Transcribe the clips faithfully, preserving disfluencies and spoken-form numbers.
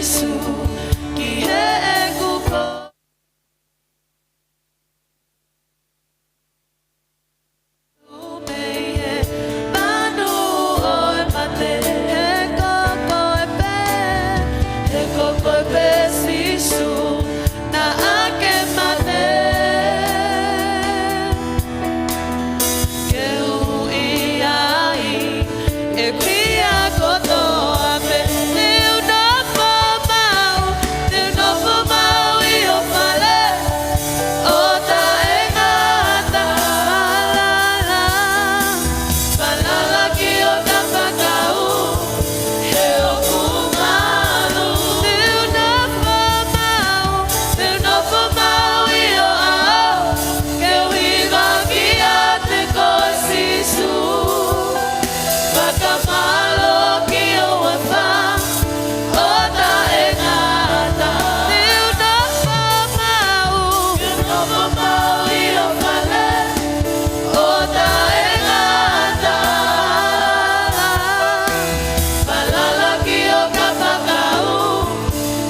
Sīsū ki heʻeku potu mei he manu ʻo e mate, he ko koe pē, he ko koe pē Sīsū naʻa ke mate ke ui ai ʻeku hia kotoa pē. Te u nofo maʻu, te u nofo maʻu ʻi ho fale ʻo taʻengata. Falala, falala ki ho kapakau, he ʻoku malu. Te u nofo maʻu, te u nofo maʻu ʻi ho ʻao, ke u hiva kiate koe Sīsū. Fakamālō ki ho huafa ʻo taʻengata. Te u nofo maʻu, te u nofo maʻu ʻi ho fale ʻo taʻengata. Falala ki ho kapakau,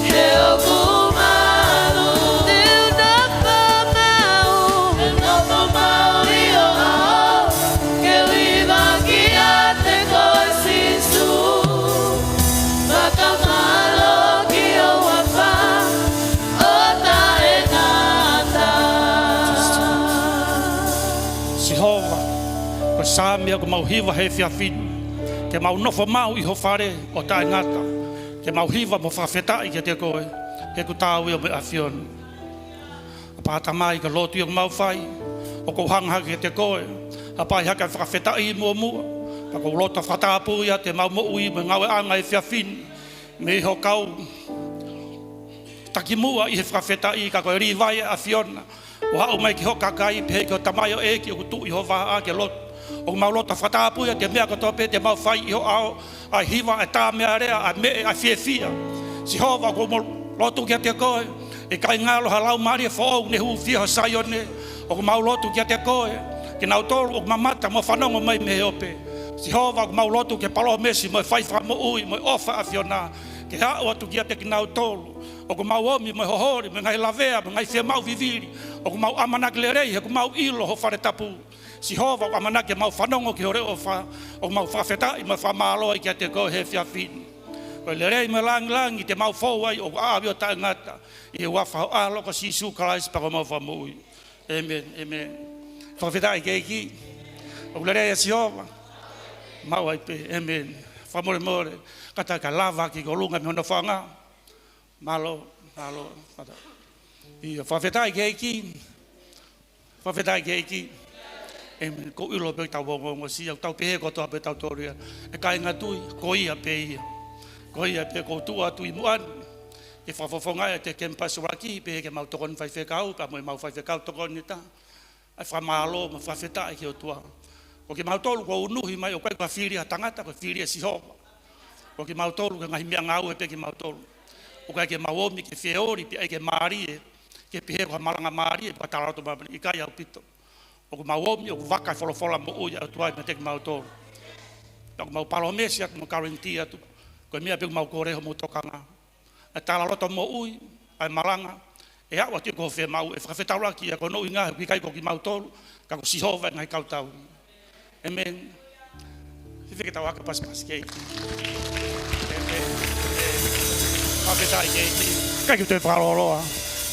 he ʻoku malu. Te u nofo maʻu, te u nofo maʻu ʻi ho ʻao, ke u hiva kiate koe Sīsū. Fakamālō ki ho huafa ʻo taʻengata. Sihova, ko e Saame ʻoku mau hiva he efiafi ni, ke mau nofo maʻu ʻi ho fale ʻo taʻengata, ke mau hiva mo fakafetaʻi kiate koe, he ʻoku taau ia mo e ʻAfiona. ʻApā Tamai, ko e lotu ia ʻoku mau fai, ʻoku ou hanga hake kiate koe, ʻapā ʻi he hake fakafetaʻi muʻomuʻa, pea ʻoku ou loto fakatapui atu ʻemau moʻui mo e ngāueʻanga he efiafi ni, mei ho kau takimuʻa ʻi he fakafetaʻi, ka ko e Līvai ʻa e ʻAfiona, ʻo haʻu mai ki ho kakai, pehē ki ho tamaioʻeiki ʻoku tuʻu ʻi ho vahaʻa ke lotu. ʻOku mau loto fakatapui atu e meʻa kotoa pē te mau fai ʻi ho ʻao, ʻa e hiva, ʻa e tā meʻalea, ʻa e meʻe, ʻa e fiefia. Sihova, ʻoku mau lotu kiate koe, ʻe ʻikai ngalo ha laumālie foʻou ne hūfia ho Saione. ʻOku mau lotu kiate koe, kinautolu ʻoku mamata mo fanongo mai mei he ope. Sihova, ʻoku mau lotu ki he palōmesi mo e fai fakamoʻui mo e ʻofa ʻa e ʻAfiona, ke aʻu atu kiate kinautolu ʻoku mau omi mo e hoholi, mo e ngaahi lavea, mo e ngaahi fiemaʻu vivili. ʻOku mau ʻamanaki lelei, he ʻoku mau ʻilo ho fale tapu. Sihova, ʻoku ʻamanaki ke mau fanongo ki ho leʻo ʻofa, ʻoku mau fakafetaʻi mo fakamālō ai kiate koe he efiafi ni. Ko e lelei mo e langilangi te mau fou ai ʻo ʻaʻavi ʻo taʻengata, ʻi he huafa ho ʻAlo ko Sīsū Kalaisi pea ko homau Fakamoʻui. ʻĒmeni, ʻēmeni. Fakafetaʻi ki he ʻEiki. ʻOku lelei ʻa Sihova. Maʻu ai pē, ʻēmeni. Fakamolemole, kātaki lava ki ʻolunga mei hono fanga. Mālō, mālō, fata. ʻIo, fakafetaʻi ki he ʻEiki. Fakafetaʻi ki he ʻEiki. ʻĒmeni. ʻOku ou ʻilo pē ʻoku tau ongoongosia, ʻoku tau pehē kotoa pē tautolu ia. ʻE kāinga tui, ko ia pē ia. Ko ia pē, ʻoku ou tuʻu atu ʻi muʻa ni ke fakafofongaʻi atu e kemipasi ʻuluaki, pehē ki heʻemau tokoni faifekau, pea mo ʻemau faifekau tokoni taha. ʻA e fakamālō mo e fakafetaʻi ki he ʻOtua. Ko kimautolu kuo unuhi mai, ʻoku ʻikai ko ha fili ʻa e tangata, ko e fili ʻa Sihova. Ko kimautolu ko e ngaahi meʻangāue pē kimautolu. ʻOku ʻikai ke mau omi ke feoli, pe ʻai ke mālie, ke pehē ko ha malanga mālie, pe ko ha talaloto mālie, ʻikai ʻaupito. ʻOku mau omi, ʻoku vaka e folofola moʻui ʻa e ʻOtua meiate kimautolu. Pea ʻoku mau palōmesi atu, mau guarantee atu, ko e meʻa pē ʻoku mau kole homou tokanga. ʻA e talaloto moʻui, ʻa e malanga, ʻe aʻu atu ki hoʻo fiemaʻu, ʻe fakafetaulaki ia, ko hono ʻuhinga he ʻoku ʻikai ko kimautolu, ka ko Sihova e ngaahi kau tau. ʻĒmeni. Fēfē ke tau hanga ʻo pasipasi ki he ʻEiki? ʻĒmeni. Fakafetaʻi ki he ʻEiki. ʻIkai ke u toe fakalōloa.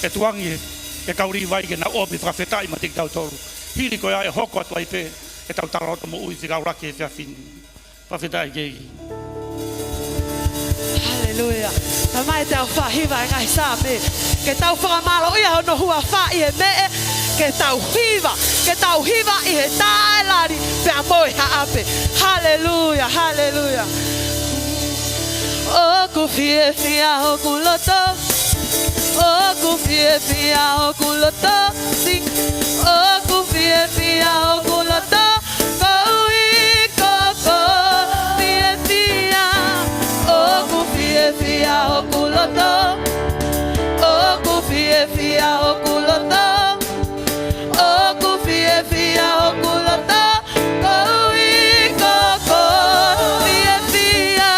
ʻE tuku ange ki he kau Līvai ke nau omi fakafetaʻi meiate kitautolu. Hili ko ia ʻe hoko atu ai pē ʻetau talaloto moʻui fika ʻuluaki he efiafi ni. Fakafetaʻi ki he ʻEiki. Haleluia. Talamai te tau fakahiva e ngaahi Saame, ke tau fakamālōʻia hono huafa ʻi he meʻe, ke tau hiva, ke tau hiva ʻi he tā ʻa e lali, pea mo e haʻape. Haleluia, haleluia. ʻOku fiefia hoku loto, ʻoku fiefia hoku loto, sing. ʻOku fiefia hoku loto, koeʻuhi ko hoʻo fiefia. ʻOku fiefia hoku loto, ʻoku fiefia hoku loto, ʻoku fiefia hoku loto, koeʻuhi ko hoʻo fiefia.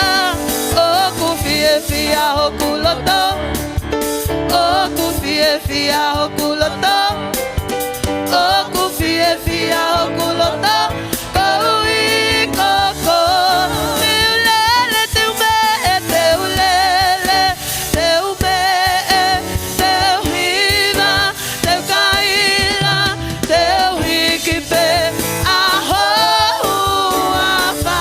ʻOku fiefia hoku loto, ʻoku fiefia hoku loto, ʻoku fiefia hoku loto, koeʻuhi ko koe. Te u lele, te u meʻe, te u lele, te u meʻe, te u hiva, te u kaila, te u hiki pē ʻa ho huafa.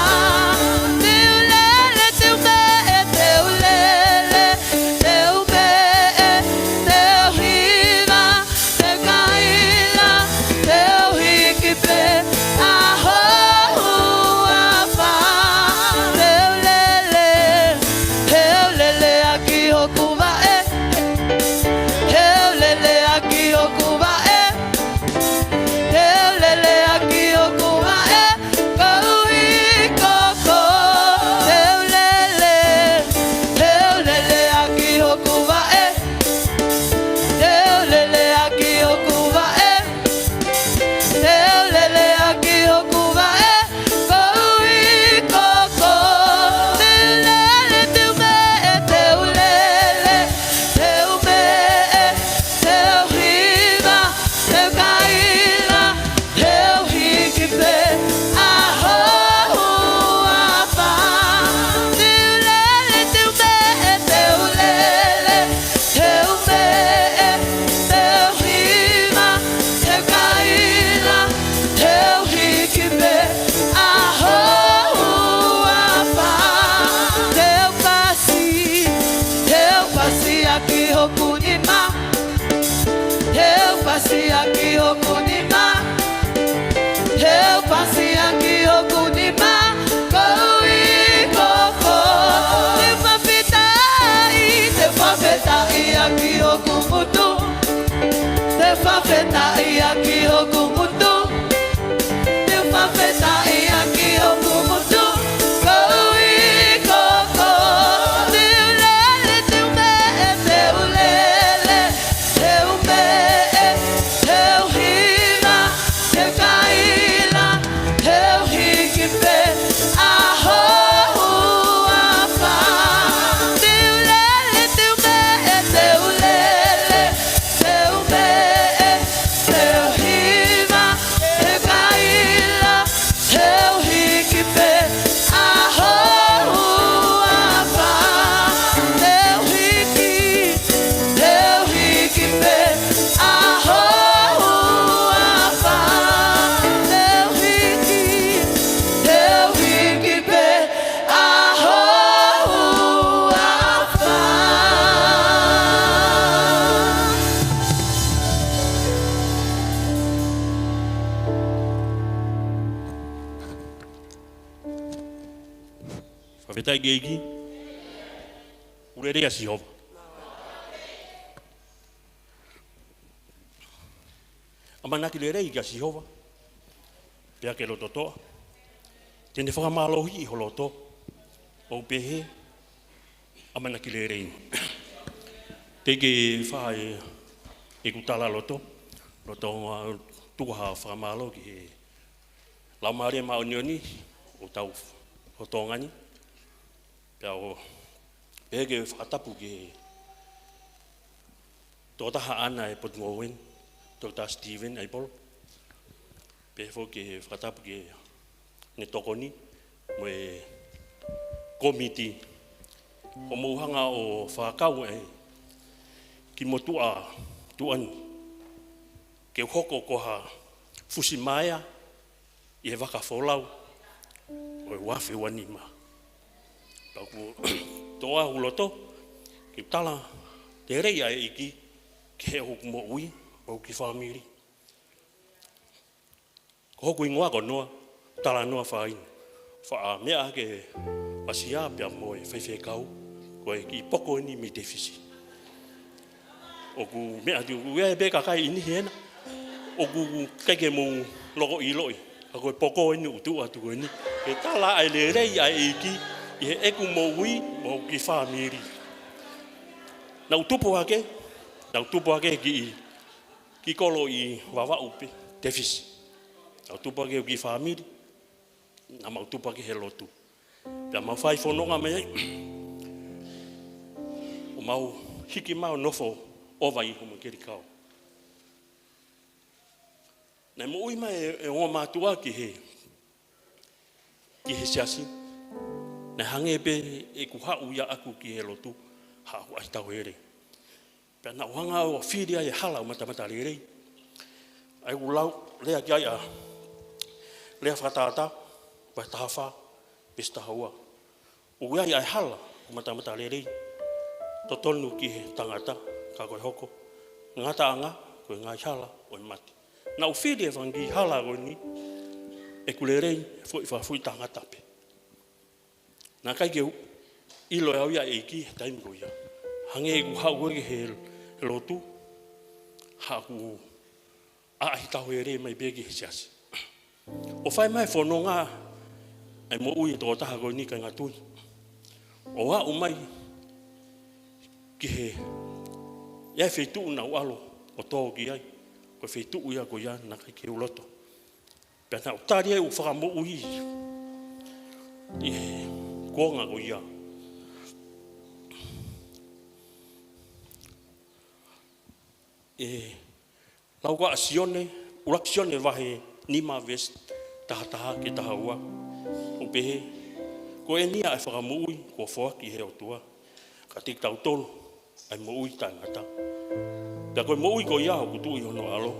Te u lele, te u meʻe, te u lele, te u meʻe, te u hiva, te u kaila, te u hiki pē ʻa ho huafa. Te u lele, te u lele ʻaki hoku vaʻe, te u lele ʻaki hoku vaʻe, te u lele ʻaki hoku vaʻe, koeʻuhi ko koe. Te u lele, te u lele ʻaki hoku vaʻe, te u lele ʻaki hoku vaʻe, te u lele ʻaki hoku vaʻe, koeʻuhi ko koe. Te u lele, te u meʻe, te u lele, te u meʻe, te u hiva, te u kaila, te u hiki pē ʻa ho huafa. Te u lele, te u meʻe, te u lele, te u meʻe, te u hiva, te u kaila, te u hiki pē ʻa ho huafa. Te u pasi, te u pasi ʻaki hoku nima, te u pasi ʻaki hoku nima, te u pasi ʻaki hoku nima, koeʻuhi ko koe. Te u fakafetaʻi, te u fakafetaʻi ʻaki hoku ngutu, te u fakafetaʻi ʻaki hoku ngutu, te u fakafetaʻi ʻaki hoku ngutu, koeʻuhi ko koe. Te u lele, te u meʻe, te u lele, te u meʻe, te u hiva, te u kaila, te u hiki pē ʻa ho huafa. Te u lele, te u meʻe, te u lele, te u meʻe, te u hiva, te u kaila, te u hiki pē ʻa ho huafa. Te u hiki, te u hiki pē ʻa ho huafa. Te u hiki, te u hiki pē ʻa ho huafa. Fakafetaʻi ki he ʻEiki. ʻOku lelei ʻa Sihova. ʻAmanaki lelei kia Sihova, pea ke loto toʻa. Te ne fakamālohiʻi ho loto, ʻo pehē, ʻamanaki lelei. Te ke fai ʻeku tala loto, loto nga tuku ha fakamālō ki he Laumālie Māʻoniʻoni ʻoku tau lolotonga ni. Pea ʻoku pehē ke fakatapu ki he tokotaha ʻaʻana e potungāue ni, Toketā Steven Aipolo. Pehē foki ke fakatapu ki heʻene tokoni mo e kōmiti ʻoku mou hanga ʻo fakakau e kiʻi motuʻa tuʻa ni ke hoko ko ha fusimaea ʻi he vaka folau ʻo e ua afe ua nima. Pea ʻoku toʻa hoku loto ke u tala lelei ʻa e ʻEiki ki he hoku moʻui, hoku kiʻi fāmili. Ko hoku hingoa ko Noa, Talanoa Fainu. Faʻa meʻa hake ʻa Sia pea mo e faifekau, ko e kiʻi poko eni mei Tefisi. ʻOku meʻa atu ʻoku ʻi ai pē kakai ʻi he ʻaho ni hena. ʻOku ʻikai ke mou loko ʻiloʻi. Ka ko e poko eni ʻoku tuʻu atu ko eni. Ke tala ʻa e lelei ʻa e ʻEiki ʻi heʻeku moʻui mo hoku kiʻi fāmili. Naʻá ku tupu hake, naʻá ku tupu hake kiʻi, kiʻi kolo ʻi Vavaʻu pē, Tefisi. Naʻá ku tupu hake hoku kiʻi fāmili. Naʻa mau tupu hake he lotu. Pea mau fai fononga mai ai. Mau hiki mai ʻo nofo ʻo ʻova ʻi homo kelikao. Naʻe moʻui mai e, e ongo mātuʻa ki he, ki he siasi. Naʻe hangē pē ʻeku haʻu ia ʻaku ki he lotu, haʻaku ʻaitauhele. Pea naʻa ku hanga ʻo fili ai e hala ʻo matamatalelei. ʻA ia ʻoku lau lea ki ai ʻa Lea Fakatātā, vahe taha fā, veesi taha ua. ʻOku ʻi ai ʻa e hala ʻo matamatalelei totonu ki he tangata, ka ko e hoko ngataʻanga ko e ngaahi hala ʻo e mate. Naʻa ku fili e fanga kiʻi hala ko eni ʻeku lelei, foʻi fakafoʻi tangata pē. Naʻe ʻikai ke u ʻilo ʻe au ia ʻEiki he taimi ko ia. Hangē ʻeku haʻu ko ē ki he lotu, haʻaku ʻaitauhele mai pē ki he siasi. ʻO fai mai fononga ʻa e moʻui e tokotaha ko eni, kāinga tui. ʻO aʻu mai ki he, ʻi ai e feituʻu naʻa ku ʻalu ʻo tō ki ai. Ko e feituʻu ia ko ia naʻe ʻikai ke u loto. Pea naʻa ku tali ai ʻeku fakamoʻui ʻi he kuonga ko ia. ʻE lau ko ē ʻa Sione, ʻuluaki Sione vahe nima veesi taha taha ki he taha ua. ʻOku pehē, ko eni ʻa e fakamoʻui kuo foaki ʻe he ʻOtua kiate kitautolu, ʻa e moʻui taʻengata. Pea ko e moʻui ko ia ʻoku tuʻu ʻi hono ʻAlo.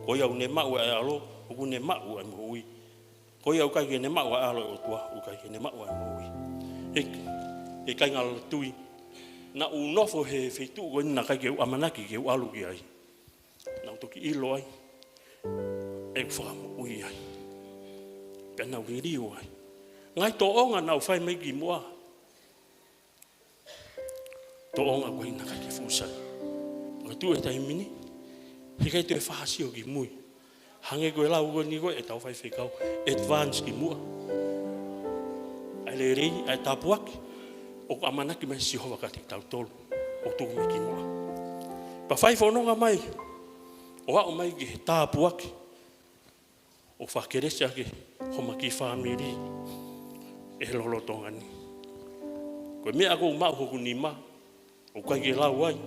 Ko ia ʻoku ne maʻu ʻa e ʻAlo, ʻoku ne maʻu ʻa e moʻui. Ko ia ʻoku ʻikai ke ne maʻu ʻa e ʻAlo ʻo e ʻOtua, ʻoku ʻikai ke ne maʻu ʻa e moʻui. He, he kāinga tui, naʻa ku nofo he feituʻu ko eni naʻe ʻikai ke u ʻamanaki ke u ʻalu ki ai. Naʻa ku toki ʻilo ai ʻeku fakamoʻui ai. Pea naʻa ku liliu ai. Ngaahi tōʻonga naʻa ku fai mai kimuʻa, tōʻonga ko ē naʻe ʻikai ke fuʻu sai. Ka tuʻu he taimi ni, he ʻikai toe fāsio ki mui. Hangē ko e lau ko eni ko ē ʻetau faifekau, advance kimuʻa. ʻA e lelei, ʻa e tāpuaki ʻoku ʻamanaki mai ʻe Sihova kiate kitautolu, ʻoku tuku mai kimuʻa. Pea fai fononga mai ʻo aʻu mai ki he tāpuaki ʻoku fakakelesiʻaki homa kiʻi fāmili ʻi he lolotonga ni. Ko e meʻa ʻoku ou maʻu hoku nima, ʻoku ʻikai ke lau ai,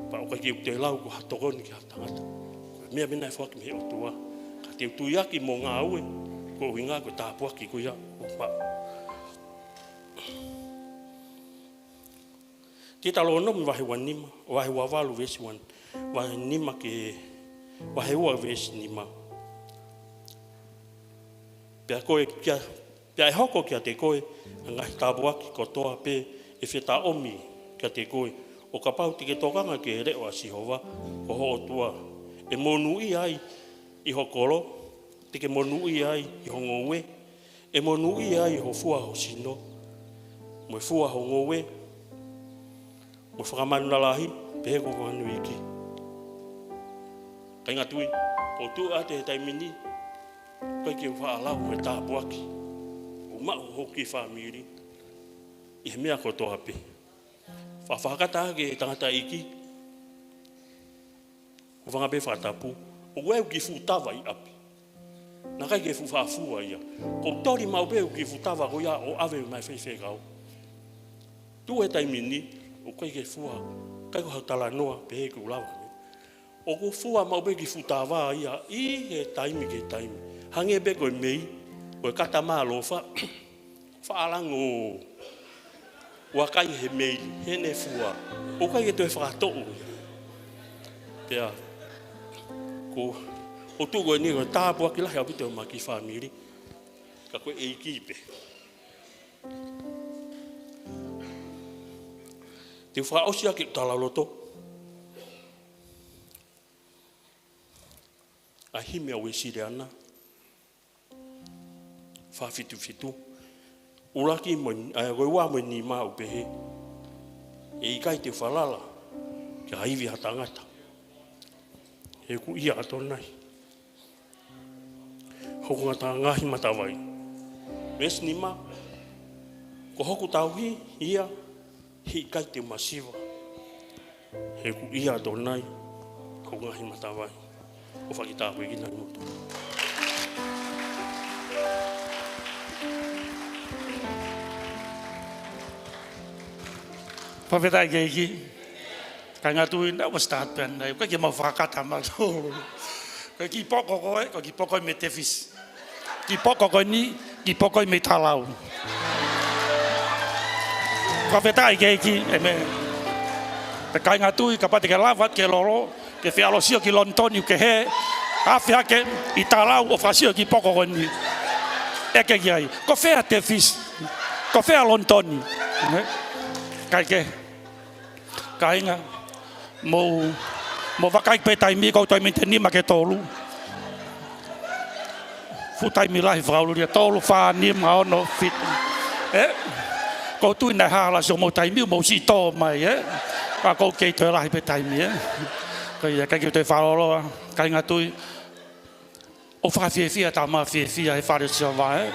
pea ʻoku ʻikai ke u toe lau ko ha tokoni ki ha tangata. Ko e meʻa pē naʻe foaki mei he ʻOtua. Ka te u tuiaki mo ngāue, ko e ʻuhinga ko e tāpuaki ko ia ʻoku ou maʻu. Teutalōnome vahe ua nima, vahe ua valu veesi ua, vahe nima ki he, vahe ua veesi nima. Pea ko e kia, pea ʻe hoko kiate koe ʻa e ngaahi tāpuaki kotoa pē ʻe fetaʻomi kiate koe, ʻo kapau te ke tokanga ki he leʻo ʻa Sihova ko ho ʻOtua, ʻe monūʻia ai ʻi ho kolo, te ke monūʻia ai ʻi ho ngoue, ʻe monūʻia ai ho fua ho sino, mo e fua ho ngoue, mo e fakamanu lalahi, pehē ki he fakamanu iiki. Kāinga tui, ʻoku ou tuʻu atu he taimi ni, ʻoku ʻikai ke u faʻa lau e tāpuaki ʻoku maʻu hoku kiʻi fāmili ʻi he meʻa kotoa pē. Faʻa fakakata ʻaki e tangataʻeiki, ʻoku fanga pē fakatapu, ʻoku ʻi ai ʻeku kiʻi fuʻu tava ʻi ʻapi. Naʻe ʻikai ke fuʻu faʻa fua ia. ʻOku ou toli maʻu pē ʻeku kiʻi fuʻu tava ko ia ʻo ʻave maʻa e faifekau. Tuʻu he taimi ni, ʻoku ʻikai ke fua, ʻikai ko ha talanoa pehē ke u lava. ʻOku fua maʻu pē kiʻi fuʻu tava ia ʻi he taimi ki he taimi. Hangē pē ko e mei, ko e kata mālofa, faʻa lango ʻo kai he mei, he ne fua. ʻOku ʻikai ke toe fakatoʻo. Pea, ko, ʻoku tuʻu ko eni ko e tāpuaki lahi ʻaupito ʻo homa kiʻi fāmili. Ka ko e ʻEiki pē. Te u fakaʻosi ʻaki ʻeku talaloto ʻa e himi ʻa Uēsiliana, fā fitu fitu. ʻUluaki mo, ʻa ia ko e ua mo e nima ʻoku pehē, ʻe ʻikai te u falala ki ha ivi ʻa ha tangata. He ʻoku ʻia ʻAtonai hoku ngaahi matavai. Veesi nima, ko hoku tauhi ia, he ʻikai te u masiva. He ʻoku ʻia ʻAtonai hoku ngaahi matavai. ʻOku fakatapui kinautolu. Fakafetaʻi ki he ʻEiki. Kāinga tui, naʻa ʻoku start pē ʻanenai, ʻikai ke mau fakakata mautolu. Ko e kiʻi poko ko ē, ko e kiʻi poko mei Tefisi. Kiʻi poko ko eni, kiʻi poko mei Talau. Fakafetaʻi ki he ʻEiki, amen. Pea kāinga tui, kapau te ke lava ke lolo, ke fie ʻalu ʻo sio ki Lonitoni, ke hē, afe hake ʻi Talau ʻo fakasio ki he poko ko eni. ʻEke ki ai. Ko fē ʻa Tefisi? Ko fē ʻa Lonitoni? Ē? Kae kehe. Kāinga, mou, mou vakai pē taimi, ʻoku ou toe miniti ʻe nima ki he tolu. Fuʻu taimi lahi fakaʻulia, tolu, fā, nima, ono, fitu. Ē? ʻOku ou tui naʻe hala siʻomou taimi, mou siʻi tō mai, ē? Ka ʻoku kei toe lahi pē taimi, ē? Ko ia, ʻikai ke toe fakalōloa, kāinga tui. ʻOku fakafiefia, tau mafiefia he fale ʻo Sihova, ē?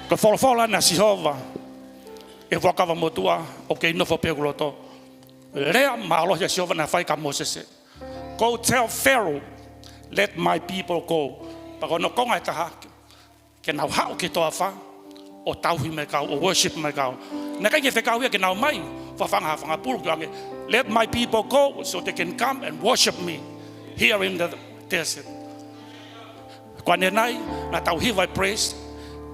Ko e folofola ʻa Sihova ʻi he Fuakava Motuʻa, ʻoku kei nofo pē ʻi hoku loto. Lea mālohi ʻa Sihova naʻe fai kia Mōsese. "Go tell Pharaoh, let my people go." Pea ko hono konga ʻe taha, ke nau haʻu ki he toafa ʻo tauhi mai kiate au, ʻo worship mai kiate au. Naʻe ʻikai ke fekau ia ke nau ō mai, fafanga ha fanga pulu, ke ʻoange, "Let my people go so they can come and worship me here in the desert." Ko ʻanenai, naʻa tau hiva e praise,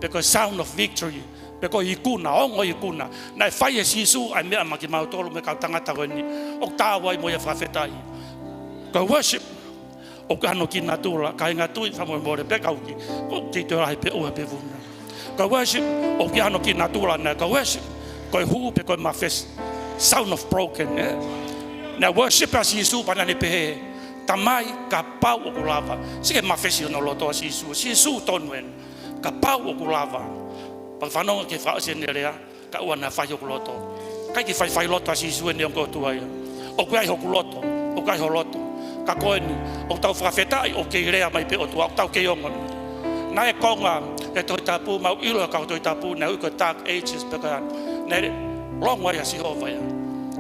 pe ko e sound of victory, pe ko e ikuna, ongo ikuna. Naʻe fai ʻe Sīsū ʻa e meʻa maʻa kimautolu mo e kau tangata ko eni. ʻOku tau ō ai mo ia ʻo fakafetaʻi. Ko e worship, ʻoku ʻi ai hano kiʻi natula, kāinga tui, fakamolemole pē ka u kiʻi, ʻoku kei toe lahi pē ʻoku ou pē vuna. Ko e worship, ʻoku ʻi ai hano kiʻi natula naʻe, ko e worship, ko e hū pe ko e mafesi. Sound of broken, ē? Naʻe worship ʻa Sīsū pea naʻa ne pehē, "Tamai, kapau ʻoku lava." Sio ki he mafesi ʻo hono loto ʻa Sīsū. Sīsū tonu eni. "Kapau ʻoku lava." Pea fanongo ki he fakaʻosi ʻene lea, "Kae ʻoua naʻa fai hoku loto." ʻIkai ke faifai loto ʻa Sīsū eni, ongo ʻOtua ia. ʻOku ʻi ai hoku loto, ʻoku ʻi ai ho loto. Ka ko eni, ʻoku tau fakafetaʻi ʻoku kei lea mai pē ʻOtua, ʻoku tau kei ongo. Naʻe konga ʻi he Tohi Tapu, mau ʻilo ʻa e kau Tohi Tapu, naʻe ui ko e Dark Ages pe ko e hā. Naʻe longo ai ʻa Sihova ia.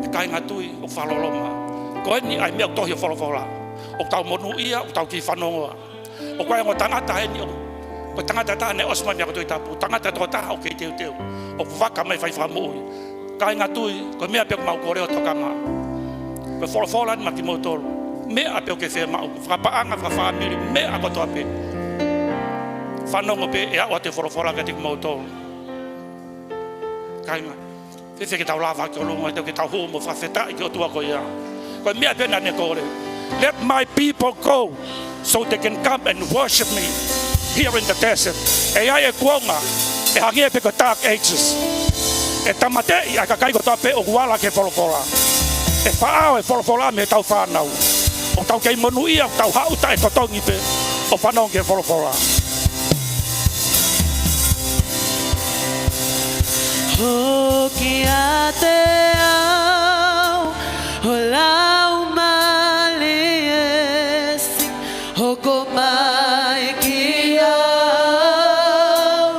Kāinga tui, ʻoku fakaloloma. Ko eni ʻa e meʻa ʻoku tohi ʻi he folofola. ʻOku tau monūʻia, ʻoku tau kei fanongoa. ʻOku ʻi ai e ongo tangata heni, ʻoku, ko e tangata ʻe taha naʻe ʻosi mai mei he kau Tohi Tapu, tangata ʻe toko taha ʻoku kei teuteu, ʻoku vaka mai fai fakamoʻui. Kāinga tui, ko e meʻa pē ʻoku mau kole ʻo tokanga. Ko e folofola eni maʻa kimoutolu. Meʻa pē ʻoku ke fiemaʻu, fakapaʻanga, fakafāmili, meʻa kotoa pē. Fanongo pē, ʻe aʻu atu e folofola kiate kimoutolu. Kāinga, fēfē ke tau lava ki ʻolunga, tau ke tau hū mo fakafetaʻi ki he ʻOtua ko ia. Ko e meʻa pē naʻa ne kole. "Let my people go so they can come and worship me here in the desert." ʻE ʻi ai e kuonga, ʻe hangē pē ko e Dark Ages. ʻE tāmateʻi ʻa e kakai kotoa pē ʻoku ala ki he folofola. ʻE faʻao e folofola mei heʻetau fānau. ʻOku tau kei monūʻia, ʻoku tau haʻu taʻetotongi pē ʻo fanongo ki he folofola. Hoko kiate au ho Laumālie Siʻi, hoko mai kiate au,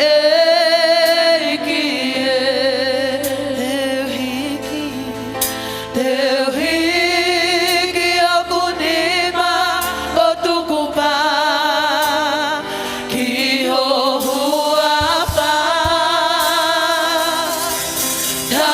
ʻEiki ē, te u hiki, te u hiki hoku nima ʻo tukupā ki ho huafa. Ta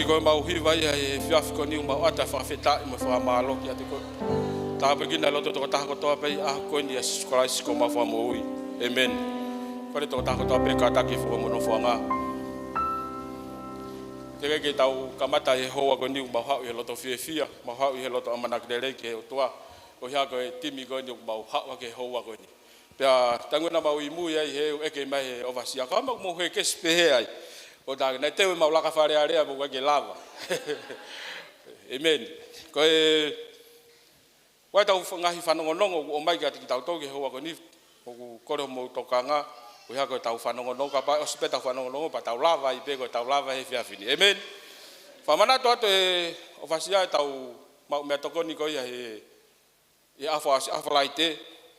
Ko ʻemau hiva ia he efiafi ko eni, ʻoku mau ʻatā e fakafetaʻi mo e fakamālō kiate koe. Tāpuekina e loto tokotaha kotoa pē ʻi he ʻaho ko eni ʻia Sīsū Kalaisi ko homau Fakamoʻui. ʻĒmeni. Kole e tokotaha kotoa pē kātaki e foʻi mo e nofoʻanga. Teʻeki ke tau kamata e houa ko eni ʻoku mau haʻu ʻi he loto fiefia, mau haʻu ʻi he loto ʻamanaki lelei ki he ʻOtua. Ko ia ko e timi ko eni ʻoku mau haʻu ʻaki he houa ko eni. Pea tanguena mau ʻi mui ai he ʻoku ʻeke mai he ʻofasia, ka mau mo he kesi pehē ai. ʻO tā naʻe teu ʻemau laka Fale Alea mo ʻikai ke lava. ʻĒmeni. Ko e, ʻoku ʻi ai ʻetau ngaahi fanongonongo ʻoku ʻomai kiate kitautolu ki he houa ko eni, ʻoku kole hoʻomou tokanga, ko ia ko ʻetau fanongonongo, kapau ʻosi pē ʻetau fanongonongo, pea tau lava ai pē ko ʻetau lava he efiafi ni. ʻĒmeni. Fakamanatu atu ʻe he ʻofasia ʻetau maʻu meʻatokoni ko ia he ʻi he ʻaho Fala-, ʻaho Falaite,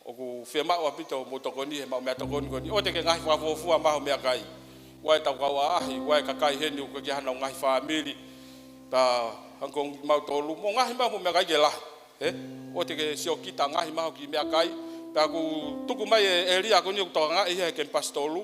ʻoku fiemaʻu ʻaupito hoʻomou tokoni he maʻu meʻatokoni ko eni. ʻOua te ke ngaahi fakafuofua mai ho meʻakai. ʻOku ʻi ai ʻetau kau ʻaʻahi, ʻoku ʻi ai e kakai heni ʻoku ʻikai ke ʻi ai haʻanau ngaahi fāmili. Pea hangē ko kimautolu, mou ngaahi mai hoʻomou meʻakai ke lahi. Ē? ʻOua te ke siokita, ngaahi mai hoʻo kiʻi meʻakai. Pea ʻoku tuku mai e ʻēlia ko eni ʻoku tokangaʻi ia he kemipasi tolu.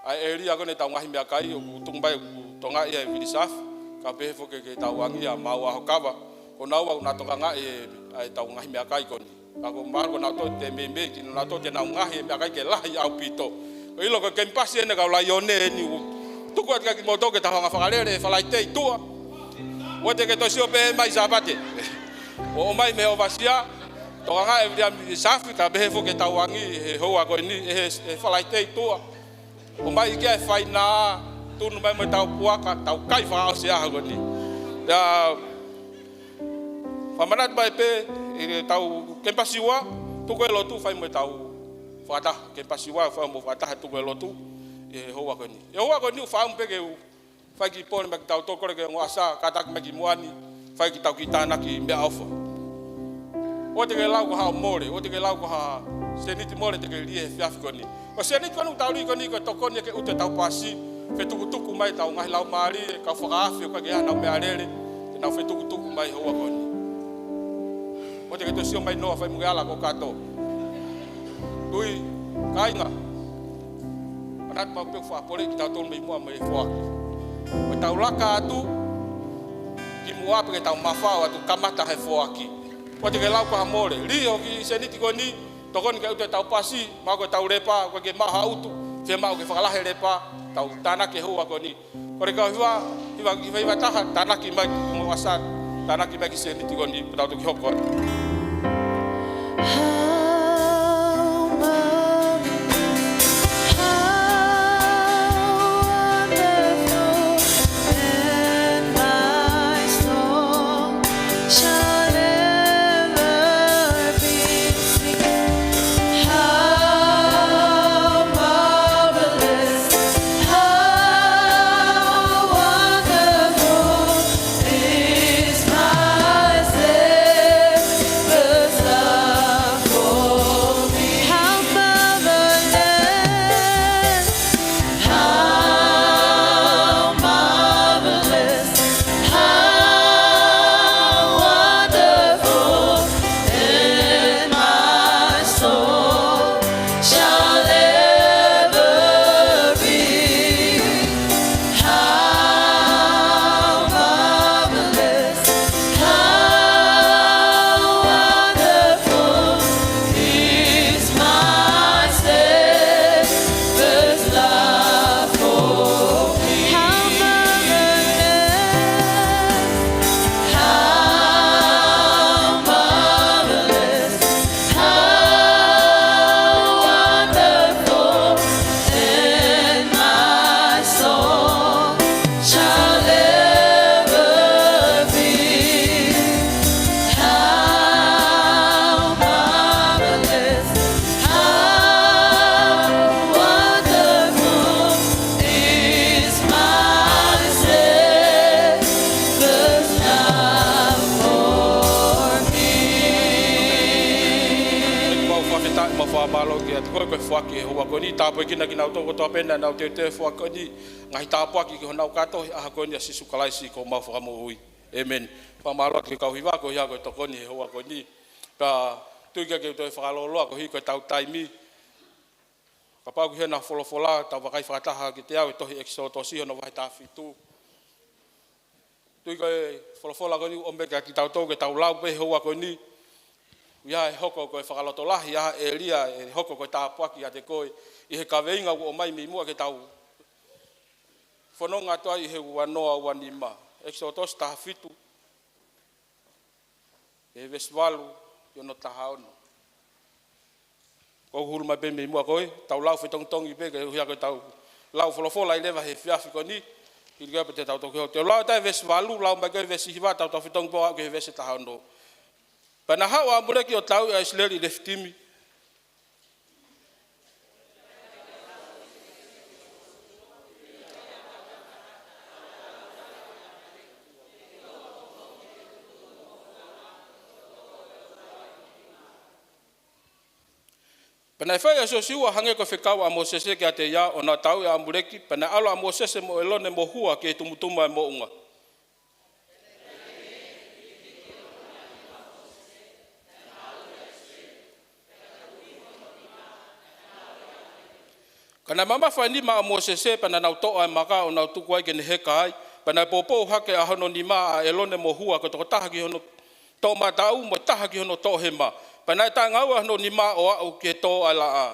ʻA e ʻēlia ko eni ʻetau ngaahi meʻakai, ʻoku tuku mai ʻoku tokangaʻi ia ʻe Vilisafi, kae pehē foki ki he tauangi ʻa Maua Hokava. Ko naua ʻoku nau tokangaʻi e, ʻa ʻetau ngaahi meʻakai ko eni. Ka ʻoku mahalo ko nautolu te meimei, ko nautolu te nau ngaahi e meʻakai ke lahi ʻaupito. ʻOku ʻilo ko e kemipasi eni kau Laione eni ʻoku tuku atu kiate kimoutolu ke tau hanga ʻo fakalele he Falaite ʻi tuʻa. ʻOua te ke toe sio pē mai Sāpate. ʻO ʻomai mei he ʻofasia, tokangaʻi ʻe Vilisafi, kae pehē foki ki he tauangi he houa ko eni, he, he Falaite ʻi tuʻa. ʻOmai ki ai e faina, tunu mai mo ʻetau puaka, tau kai fakaʻosi e ʻaho ko eni. Pea fakamanatu mai pē ʻetau kemipasi ua, tuku e lotu, fai mo ʻetau fakataha, kemipasi ua, fai mo e fakataha, tuku e lotu ʻi he houa ko eni. ʻI he houa ko eni ʻoku ou fakaʻamu pē ke u fai e kiʻi pole maʻa kitautolu, kole ke ongo ʻasa, kātaki mai ki muʻa ni, fai ʻetau kiʻi tānaki meʻaʻofa. ʻOua te ke lau ko ha mole, ʻoua te ke lau ko ha sēniti mole te ke lī he efiafi ko eni. Ko e sēniti ko eni ʻoku tau lī ko eni ko e tokoni ke ʻutu ʻetau pasi, fetukutuku mai ʻetau ngaahi laumālie, kau fakaafe ʻoku ʻikai ke ʻi ai haʻanau meʻalele, ke nau fetukutuku mai he houa ko eni. ʻOua te ke toe sio mai Noa, fai mo ke ala ko kato. Tui, kāinga. Manatu maʻu pē ʻoku ou fakapoleʻi kitautolu mei muʻa mei he foaki. Ko ʻetau laka atu ki muʻa pē ke tau mafao atu, kamata he foaki. ʻOua te ke lau ko ha mole. Lī hoʻo kiʻi sēniti ko eni, tokoni ke ʻutu ʻetau pasi, mahalo ko ʻetau lepa, ʻoku ʻikai ke maʻu ha ʻutu, fiemaʻu ke fakalahi e lepa, tau tānaki e houa ko eni. Kole kau hiva, hiva, hiva, hiva taha, tānaki mai ki muʻa ʻasa, tānaki mai e kiʻi sēniti ko eni, pea tau toki hoko atu. How marvelous, how wonderful, and my soul shall ever be. How marvelous, how wonderful is my Savior's love for me. How marvelous, how marvelous, how wonderful, and my soul shall ever be. How marvelous, how wonderful is my Savior's love for me. How marvelous, how marvelous, how wonderful, and my soul shall ever be. How marvelous, how wonderful is my Savior's love for me. Mau fakafetaʻi, mau fakamālō kiate koe, ko e foaki he houa ko eni, tāpuekina kinautolu kotoa pē naʻa nau teuteu e foaki ko eni, ngaahi tāpuaki ki honau kātoa he ʻaho ko eni ʻia Sīsū Kalaisi ko homau Fakamoʻui. ʻĒmeni. Fakamālō atu ki he kau hiva, ko ia ko e tokoni he houa ko eni. Pea tui ke u toe fakalōloa koeʻuhi ko ʻetau taimi. Kapau ʻoku ʻi ai haʻanau folofola, tau vakai fakataha kiate au he tohi ʻEkisotosi hono vahe taha fitu. Tui ko e folofola ko eni ʻoku ʻomai kiate kitautolu ke tau lau pē he houa ko eni. ʻOku ʻi ai e hoko ko e fakalotolahi ʻa e ʻēlia, ʻe hoko ko e tāpuaki kiate koe ʻi he kaveinga ʻoku ʻomai mei muʻa ke tau fononga atu ai ʻi he ua noa ua nima. ʻEkisoto taha fitu, ʻi he veesi valu ki hono taha ono. Ko e hulu mai pē mei muʻa ko ē, tau lau fetongitongi pē, koeʻuhi ko ʻetau lau folofola ʻi he efiafi ko eni, hili ko ē pea te tau toki hoko. Te u lau atu e veesi valu, lau mai ko ē veesi hiva, tau tau fetongi pē ʻo aʻu ki he veesi taha ono. Pea naʻe haʻu ʻa ʻAmuleki ʻo tauʻi ʻa ʻIsileli ʻi Lefitimi. Pea naʻe fai ʻe Siosiua hangē ko e fekau ʻa Mōsese kiate ia, ʻo na tauʻi ʻa ʻAmuleki, pea naʻe ʻalu ʻa Mōsese mo ʻĒlone mo Hua ki he tumutumu ʻo e moʻunga. Ka naʻe mamafa e nima ʻo Mōsese, pea naʻa nau toʻo ʻa e maka ʻo nau tuku ai ke ne heka ai, pea naʻe poupou hake ʻa hono nima ʻa ʻĒlone mo Hua, ko e tokotaha ki hono toʻomataʻu mo e taha ki hono toʻohema, pea naʻe taʻengaua hono nima ʻo aʻu ki he tō ʻa e laʻā.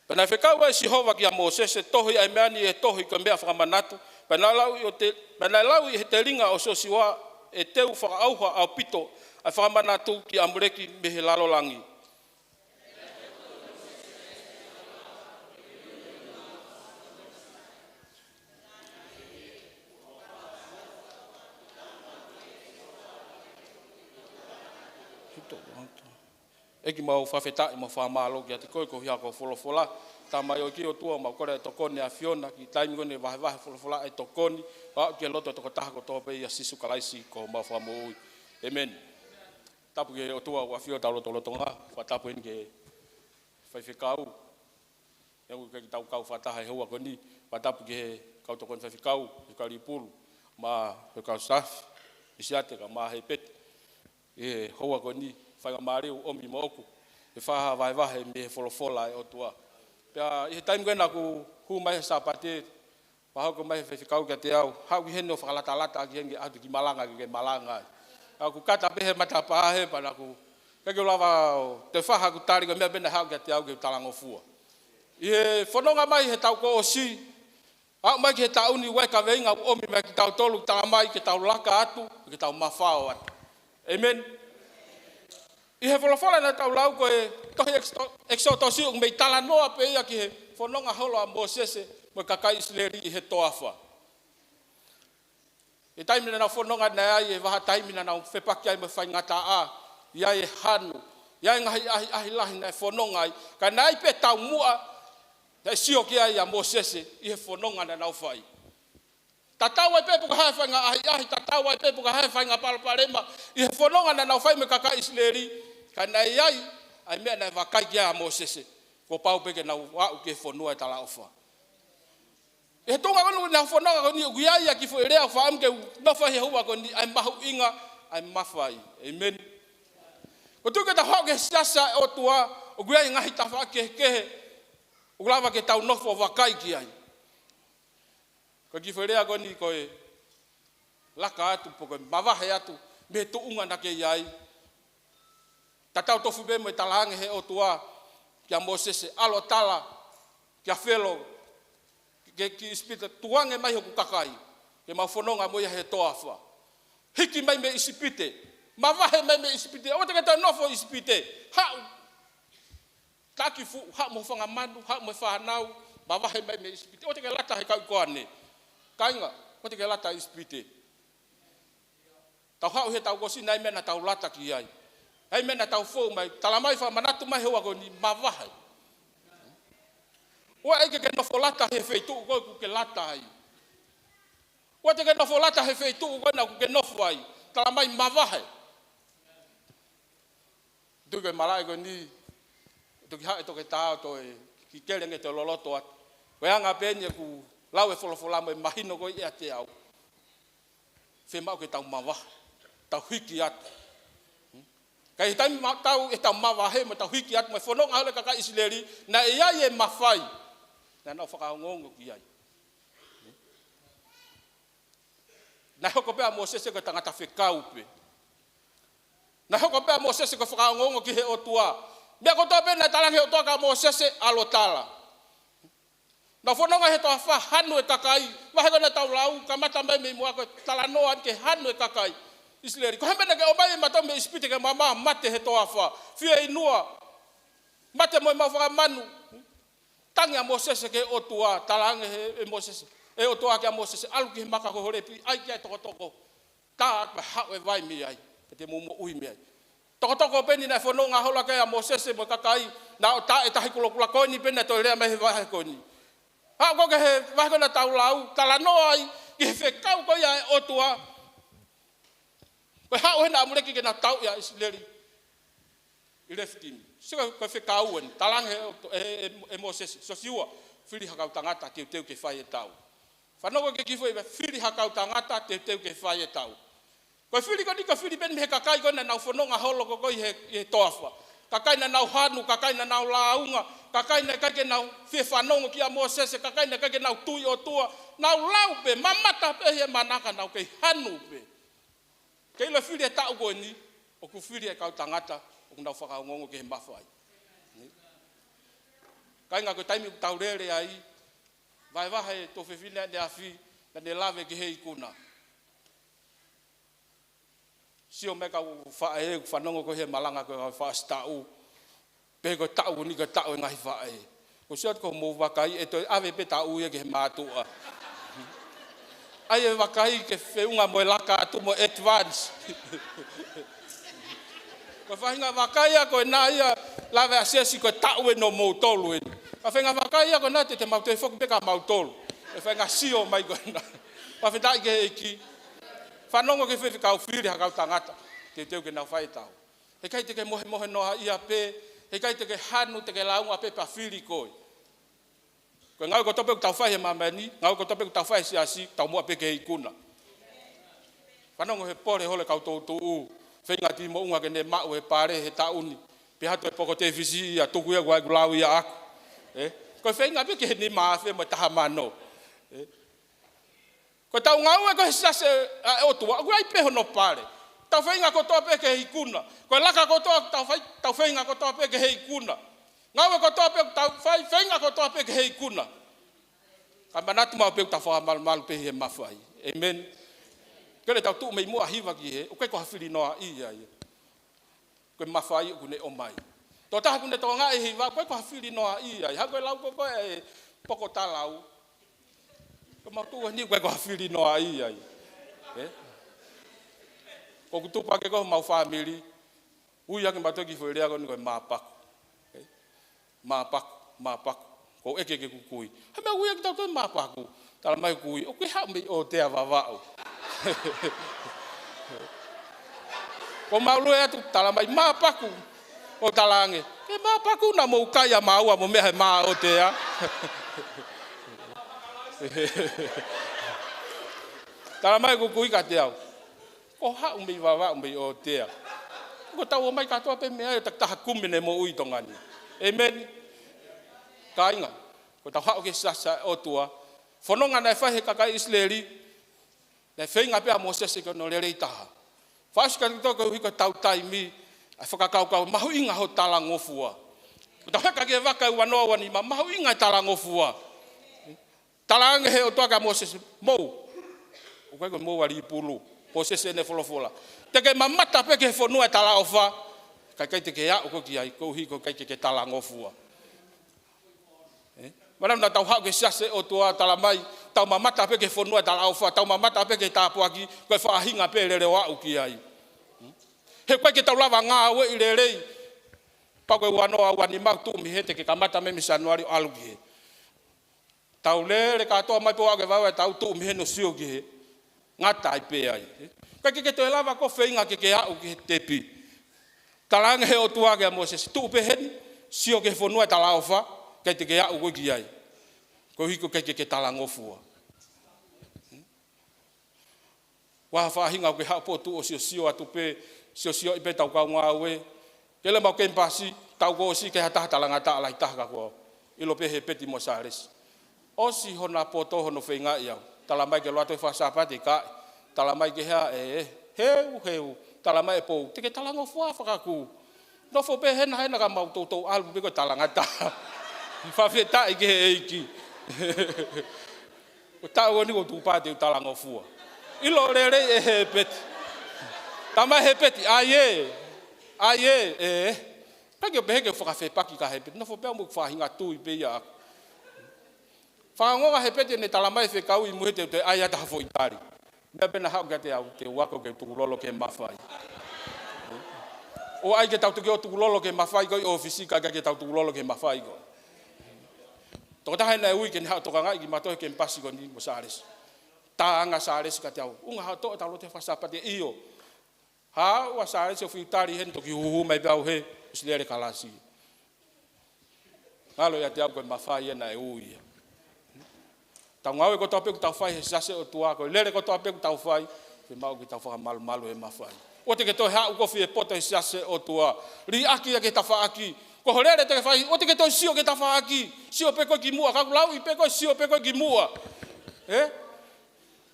Pea naʻe fekau ʻe Sihova kia Mōsese, tohi ʻa e meʻa ni ʻi he tohi ko e meʻa fakamanatu, pea naʻe lau ʻi he te-, pea naʻe lau ʻi he telinga ʻo Siosiua, ʻe teu fakaʻauha ʻaupito ʻa e fakamanatu ki ʻAmuleki mei he lalo langi. ʻEiki, mau fakafetaʻi mo fakamālō kiate koe koeʻuhi ko hoʻo folofola. Tama ʻoku ʻi he ʻOtua, mau kole ʻa e tokoni ʻa e ʻAfiona ki he taimi ko eni ʻo e vahevahe folofola, ʻa e tokoni ʻo aʻu ki he loto ʻo e tokotaha kotoa pē ʻia Sīsū Kalaisi ko homau Fakamoʻui. ʻĒmeni. Tapu ki he ʻOtua ʻoku ʻafio ʻi hotau lotolotonga, fakatapu heni ki he faifekau. ʻOku ʻikai ke tau kau fakataha he houa ko eni, fakatapu ki he kau tokoni faifekau, ʻEiki Kalipulu, mo ʻEiki Safi, ʻIsiate, kae ʻumaʻā ʻEiki Peti. ʻI he houa ko eni, faingamālie ʻomi moʻoku, ke fai ha vahevahe mei he folofola ʻa e ʻOtua. Pea ʻi he taimi ko ē naʻa ku hū mai he Sāpate, pea hoko mai e faifekau kiate au, haʻu ki heni ʻo fakalatalata ki heni ke ʻatu ki malanga ke, ke malanga ai. ʻOku kata pē he matapā hē pea naʻa ku, ʻikai ke u lava ʻo toe fai haʻaku tali, ko e meʻa pē naʻe haʻu kiate au ke talangofua. ʻI he fononga mai he taʻu kuo ʻosi, aʻu mai ki he taʻu ni, ʻoku ʻi ai e kaveinga ʻoku ʻomi mai kiate kitautolu, talamai ke tau laka atu, ke tau mafao atu. ʻĒmeni. ʻI he folofola naʻa tau lau ko e tohi ʻEkiso-, ʻEkisoto, ʻoku mei talanoa pē ia ki he fononga holo ʻa Mōsese mo e kakai ʻIsileli ʻi he toafa. ʻI he taimi naʻa nau fononga naʻe ʻi ai e vahaʻa taimi naʻa nau fepaki ai mo e faingataʻa, ʻi ai e hanu, ʻi ai e ngaahi ʻahiʻahi lahi naʻe fononga ai, ka naʻe ʻi ai pē taumuʻa naʻe sio ki ai ʻa Mōsese ʻi he fononga naʻa nau fai. Tatau ai pē pe ko e hā e faʻahinga ʻahiʻahi, tatau ai pē pe ko e hā e faʻahinga palopalema ʻi he fononga naʻa nau fai mo e kakai ʻIsileli, ka naʻe ʻi ai ʻa e meʻa naʻe vakai ki ai ʻa Mōsese, kuo pau pē ke nau aʻu ki he fonua ʻo e talaʻofa. ʻI he tuʻunga ko eni ʻoku nau fononga ko eni, ʻoku ʻi ai ʻa e kiʻi foʻi lea ʻoku ou fakaʻamu ke u nofo ai he houa ko eni, ʻa e mahuʻinga ʻa e mafai. ʻĒmeni. ʻOku ou tui ko ʻetau haʻu ki he siasi ʻa e ʻOtua, ʻoku ʻi ai e ngaahi tafaʻaki kehekehe ʻoku lava ke tau nofo ʻo vakai ki ai. Ko e kiʻi foʻi lea ko eni ko e laka atu pe ko e mavahe atu mei he tuʻunga naʻa ke ʻi ai. Tatau tofu pē mo e talaange ʻe he ʻOtua kia Mōsese, ʻalu ʻo tala kia Felo, ki, ki ʻIsipite, tukuange mai hoku kakai, ke mau fononga mo ia he toafa. Hiki mai mei ʻIsipite, mavahe mai mei ʻIsipite, ʻoua te ke toe nofo ʻi ʻIsipite, haʻu. Taki fuʻu, haʻu mo e fanga manu, haʻu mo e fānau, mavahe mai mei ʻIsipite. ʻOua te ke lata he kau koane. Kāinga, ʻoua te ke lata ʻIsipite. Tau haʻu he taʻu kuo ʻosi, naʻe ʻi ai e meʻa naʻa tau lata ki ai. ʻI ai e meʻa naʻa tau fou mai, talamai, fakamanatu mai he houa ko eni, mavahe. ʻOua ʻe ʻai ke ke nofo lata he feituʻu ko ē ʻoku ke lata ai. ʻOua te ke nofo lata he feituʻu ko ē naʻa ʻoku ke nofo ai. Talamai, mavahe. Tui ko e malaʻe ko eni, toki haʻu e toketā ʻo toe kiʻi kelenge ʻo toe loloto atu. Ko e anga pē eni ʻeku lau e folofola mo e mahino ko ē ʻiate au. Fiemaʻu ke tau mavahe, tau hiki atu. Ka ʻi he taimi ʻoku tau, ʻetau mavahe mo tau hiki atu, mo e fononga holo e kakai ʻIsileli, naʻe ʻi ai e mafai. Naʻa nau fakaongoongo ki ai. Naʻe hoko pē ʻa Mōsese ko e tangata fekau pē. Naʻe hoko pē ʻa Mōsese ko e fakaongoongo ki he ʻOtua. Meʻa kotoa pē naʻe talaange he ʻOtua kia Mōsese, ʻalu ʻo tala. Naʻa nau fononga he toafa, hanu e kakai, vahe ko ē naʻa tau lau, kamata mai mei muʻa ko e talanoa ke hanu e kakai ʻIsileli. Ko e hā e meʻa naʻe ʻomai ʻe he mātuʻa mei ʻIsipite ke mamaʻo, mate he toafa, fieinua, mate mo e maʻu fakamanu. Tangi ʻa Mōsese ki he ʻOtua, talaange he, ʻe Mōsese, ʻe he ʻOtua kia Mōsese, ʻalu ki he maka ko Holepi, ʻai ki ai e tokotoko. Tā atu pea haʻu e vai mei ai, pea te mou moʻui mei ai. Tokotoko pē eni naʻe fononga holo ki ai ʻa Mōsese mo e kakai, naʻa nau tā e tahi kulokula ko eni pē naʻe toe lea mai he vahe ko eni. Haʻu ko ē ki he vahe ko ē naʻa tau lau, talanoa ai ki he fekau ko ia ʻa e ʻOtua. Ko e haʻu hena ʻa ʻAmuleki ke na tauʻi ʻa ʻIsileli ʻi Lefitimi. Sio ko e fekau eni, talaange he ʻOtu-, ʻe, ʻe, ʻe Mōsese, Siosiua, fili ha kau tangata teuteu ke fai e tau. Fanongo ki he kiʻi foʻi, fili ha kau tangata teuteu ke fai e tau. Ko e fili ko eni ko e fili pē eni mei he kakai ko ē naʻa nau fononga holo ko ē ʻi he, ʻi he toafa. Kakai naʻa nau hanu, kakai naʻa nau lāunga, kakai naʻe ʻikai ke nau fie fanongo kia Mōsese, kakai naʻe ʻikai ke nau tui ʻOtua, nau lau pē, mamata pē he manaka, nau kei hanu pē. Ke ʻilo e fili e taʻu ko eni, ʻoku fili e kau tangata ʻoku nau fakaongoongo ki he mafai. Kāinga, ko e taimi ʻoku tau lele ai, vahevahe e tuofefine ʻaneafi, naʻa ne lave ki he ikuna. Sio mai kau faʻē, fanongo ko ē he malanga ko ē kau faʻa sitaʻu. Pehē ko e taʻu ni ko e taʻu e ngaahi faʻē. ʻOku sio atu ko hoʻomou vakai, ʻe toe ʻave pē taʻu ia ki he mātuʻa. ʻAi e vakai ke feʻunga mo e laka atu mo e advance. Ko e faʻahinga vakai ia ko ena ia, lave ʻa Siasi ko e taʻu eni ʻo moutolu eni. Ko e faʻahinga vakai ia ko ena te te mau toe foki pē kia mautolu. Ko e faʻahinga sio mai ko ena. Fakafetaʻi ki he ʻEiki. Fanongo ki he fefekau, fili ha kau tangata teuteu ke nau fai e tau. Heʻikai te ke mohemohe noaʻia pē, heʻikai te ke hanu, te ke lāunga pē pea fili koe. Ko e ngāue kotoa pē ʻoku tau fai he māmani, ngāue kotoa pē ʻoku tau fai he Siasi, tau muʻa pē ki he ikuna. Fanongo he pole holo e kau toutuʻu, feinga ʻa Timoʻunga ke ne maʻu e pale he taʻu ni, pea haʻu e poko tefisi ia, tuku ia ʻoku ʻikai ke lau ia ʻaʻaku. Ē? Ko e feinga pē ki he nima afe mo e taha mano. Ē? Ko ʻetau ngāue ko ē he Siasi ʻa e ʻOtua, ʻoku ʻi ai pē hono pale. Tau feinga kotoa pē ki he ikuna. Ko e laka kotoa ʻoku tau fai, tau feinga kotoa pē ki he ikuna. Ngāue kotoa pē ʻoku tau fai, feinga kotoa pē ki he ikuna. Kae manatu maʻu pē ʻoku tau fakamalumalu pē he mafai. ʻĒmeni. Ke le tau tuʻu mei muʻa ʻo hiva ki he, ʻoku ʻikai ko ha fili noaʻia ia. Ko e mafai ʻoku ne ʻomai. Tokotaha ʻoku ne tokangaʻi e hiva, ʻoku ʻikai ko ha fili noaʻia ia. Haʻu ko e lau ko ē ʻa e poko talau. Ko mau tuʻu heni ʻoku ʻikai ko ha fili noaʻia ia. Ē? Ko ʻeku tupu hake ko ē homau fāmili. Ui ange mautolu ki he foʻi lea ko eni ko e māpaku. Ē? Māpaku, māpaku. Ko e ʻeke ki he kui. Hā e meʻa ʻoku ui ai kitautolu māpaku? Tala mai e kui, ʻoku ke haʻu mei ʻOtea Vavaʻu. Ko mau lue atu, tala mai māpaku. ʻO talaange, ke māpaku naʻa mou kai ʻa māua mo meʻa he mā ʻOtea. Tala mai e kui kiate au, ko e haʻu mei Vavaʻu mei ʻOtea. Ko ʻetau ō mai kātoa pē mei ai ʻo takitaha kumi ʻene moʻui ʻi Tonga ni. ʻĒmeni. Kāinga, ko ʻetau haʻu ki he Siasi ʻa e ʻOtua. Fononga naʻe fai he kakai ʻIsileli, naʻe feinga pē ʻa Mōsese ke ne lelei taha. Fakaʻosi kātoa koeʻuhi ko ʻetau taimi, ʻa e fakakaukau mahuʻinga hoʻo talangofua. Ko ʻetau heka ki he vaka ʻe ua noa ua nima, mahuʻinga e talangofua. Talaange he ʻOtua kia Mōsese, mou. ʻOku ʻikai ko e mou ʻa Lipulu, Mōsese ʻene folofola. Te ke mamata pē ki he fonua ʻo e talaʻofa, kae ʻikai te ke aʻu koe ki ai, koeʻuhi ko e ʻikai ke ke talangofua. Ē? Manatu naʻa tau haʻu ki he Siasi ʻa e ʻOtua, tala mai, tau mamata pē ki he fonua ʻo e talaʻofa, tau mamata pē ki he tāpuaki, ko e faʻahinga pē lele ʻo aʻu ki ai. He ʻoku ʻikai ke tau lava ngāueʻi lelei. Pau ko e ua noa ua nima ʻoku tuʻu mei hē, te ke kamata mei Sānuali ʻo ʻalu ki hē. Tau lele kātoa mai pē ʻo aʻu ki he vaeua ʻo e taʻu, tuʻu mei hē ʻo sio ki hē. Ngata ai pē ai. ʻIkai ke ke toe lava ʻo feinga ke ke aʻu ki he tepi. Talaange he ʻOtua kia Mōsese, tuʻu pē heni, sio ki he fonua ʻo e talaʻofa, ʻikai te ke aʻu koe ki ai. Koeʻuhi ko e ʻikai ke ke talangofua. Ko e hā e faʻahinga ʻoku ke haʻu pē ʻo tuʻu ʻo siosio atu pē, siosioʻi pē ʻetau kau ngāue. Ke le mau kemipasi, taʻu kuo ʻosi, ke ha taha talangataʻa lahi taha ka kuo ʻilo pē he peti mo Sālesi. ʻOsi hona poto hono feingaʻi au. Tala mai ke ʻalu atu he Fakasāpate, ʻikai. Tala mai ke hea, ē, heu, heu. Tala mai ʻe Pou, te ke talangofua fakakū. Nofo pē hena, hena ka mau toutou ʻalu pē ko e talangataʻa. Fakafetaʻi ki he ʻEiki. Ko e taʻu ko eni ko e tuʻu pē te u talangofua. ʻIlo lelei ʻe Hepeti. Tala mai ʻe Hepeti, ʻai ē. ʻAi ē, ē. Ka ke pehē ke fakafepaki kia Hepeti. Nofo pē au mo e faʻahinga tui pē ia ʻaku. Fakaongo ʻa Hepeti ʻene tala mai fekauʻi mo e teuteu ai ʻa e taha foʻi tali. Meʻa pē naʻe haʻu kiate au, te u ako ke tukulolo ki he mafai. ʻOua ʻai ke tau toki ō tukulolo ki he mafai ko ē ʻi ʻōfisi, kae ʻikai ke tau tukulolo ki he mafai ko ē. Tokotaha ʻe naʻe ui ke ne haʻu ʻo tokangaʻi kimautolu he kemipasi ko eni mo Sālesi. Talaange ʻe Sālesi kiate au, ʻuhinga haʻu ʻo toʻo ʻetau lotu he Fakasāpate, ʻio. Haʻu ʻa Sālesi ʻo fiu tali heni, toki huhu mai pē au hē, ʻosi lele kalasi. Ngalo ʻiate au ko e mafai ia naʻe ui ia. Tau ngāue kotoa pē ʻoku tau fai he siasi ʻo e ʻOtua, ko e lele kotoa pē ʻoku tau fai, fiemaʻu ke tau fakamalumalu he mafai. ʻOua te ke toe haʻu ʻo kofi e poto he siasi ʻo e ʻOtua. Liʻaki ia ki he tafaʻaki. Ko hoʻo lele te ke fai, ʻoua te ke toe sio ki he tafaʻaki. Sio pē koe ki muʻa, ka ʻoku lauʻi pē koe, sio pē koe ki muʻa. Ē?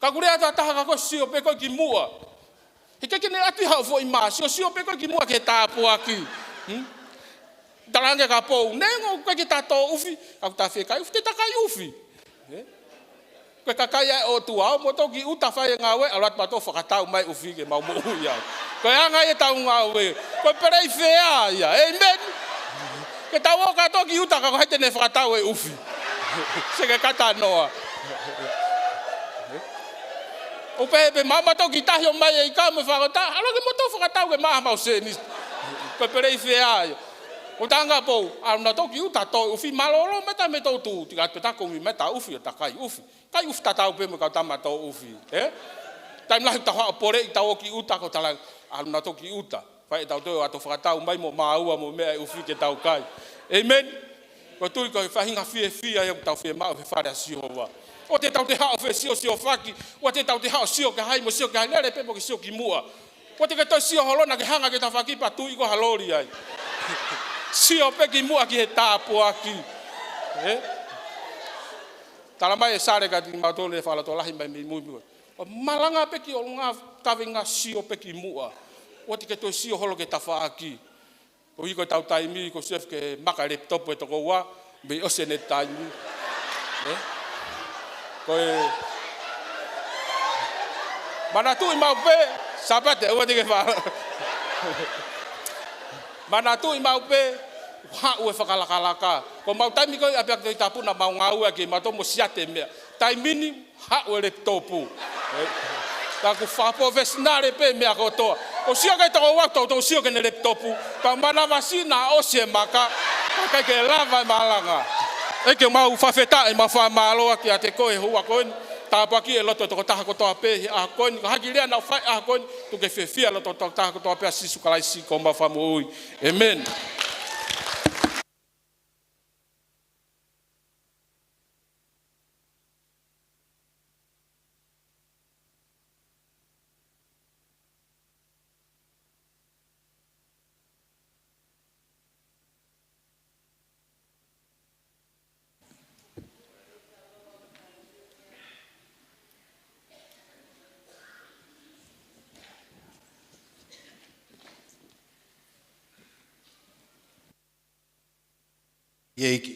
Ka ʻoku lea atu ha taha kia koe, sio pē koe ki muʻa. Heʻikai ke ne ʻatu haʻo foʻi mā, sio, sio pē koe ki muʻa ki he tāpuaki. Hmm? Talaange kia Pou, neongo ʻoku ʻikai ke ta tō ʻufi, ka ʻoku ta fie kai ʻufi, te ta kai ʻufi. Ē? Ko e kakai ʻa e ʻOtua, ō moutolu ki ʻuta fai e ngāue, ʻalu atu mautolu ʻo fakatau mai ʻufi ke mau moʻui ai. Ko e anga ia ʻetau ngāue. Ko e peleifea ia. ʻĒmeni. Ke tau ō kātoa ki ʻuta, ka ko hai te ne fakatau e ʻufi? Sio ki he katanoa. ʻO pehē pē, maʻu mautolu ki tahi ʻo ʻomai e ika mo e fakatātā, ʻalu ke moutolu fakatau ke maʻu haʻamau sēniti. Ko e peleifea ia. ʻO talaange kia Pou, ʻalu nautolu ki ʻuta ʻo tō e ʻufi, mālōlō mai ʻeta meʻa ʻoku tau tū, tika atu pē ta kumi mai ʻeta ʻufi ʻo ta kai ʻufi. Kai ʻufi tatau pē mo e kau tama tō ʻufi, ē? Taimi lahi ʻoku tau haʻu ʻo poleʻi, tau ō ki ʻuta, ko e talaange, ʻalu nautolu ki ʻuta. Fai ʻetau toe ō ʻo fakatau mai mo māua mo e meʻa ʻe ʻufi ke tau kai. ʻĒmeni. Ko e tui ko e faʻahinga fiefia ia ʻoku tau fiemaʻu he fale ʻa Sihova. ʻOua te tau toe haʻu ʻo fesiosiofaki, ʻoua te tau toe haʻu ʻo sio ki hai mo sio ki hai, lele pē mo ke sio ki muʻa. ʻOua te ke toe sio holona ke hanga ki he tafaʻaki pea tui ko ha loli ai. Sio pē ki muʻa ki he tāpuaki. Ē? Tala mai ʻe Sale kiate kimautolu ʻi he fakalotolahi mai mei mui mui. ʻO malanga pē ki ʻolunga, kaveinga sio pē ki muʻa. ʻOua te ke toe sio holo ki he tafaʻaki. Ko e ʻuhi ko ʻetau taimi, ko e sio ki he maka lepitopu ʻe toko ua, mei ʻosi ʻene taimi. Ē? Ko e manatuʻi maʻu pē, Sāpate, ʻoua te ke fa-. Manatuʻi maʻu pē, haʻu e fakalakalaka. Ko ʻemau taimi ko ē ʻi ʻapiako Tohi Tapu naʻa mau ngāue ʻaki mautolu mo siate meʻa. Taimi ni, haʻu e lepitopu. Ē, ka ʻoku fakapalofesinale pē meʻa kotoa. ʻO sio ki he toko ua, tau, tau sio ki heʻene lepitopu. Ka manavasiʻi naʻa ʻosi e maka. Ka ʻikai ke lava e malanga. ʻEiki, mau fakafetaʻi, mau fakamālō kiate koe he houa ko eni. Tāpuakiʻi e loto ʻo e tokotaha kotoa pē he ʻaho ko eni. Ko e hā e kiʻi lea naʻa nau fai he ʻaho ko eni. Tuku ke fiefia e loto ʻo e tokotaha kotoa pē ʻia Sīsū Kalaisi ko homau Fakamoʻui. ʻĒmeni. ʻEiki.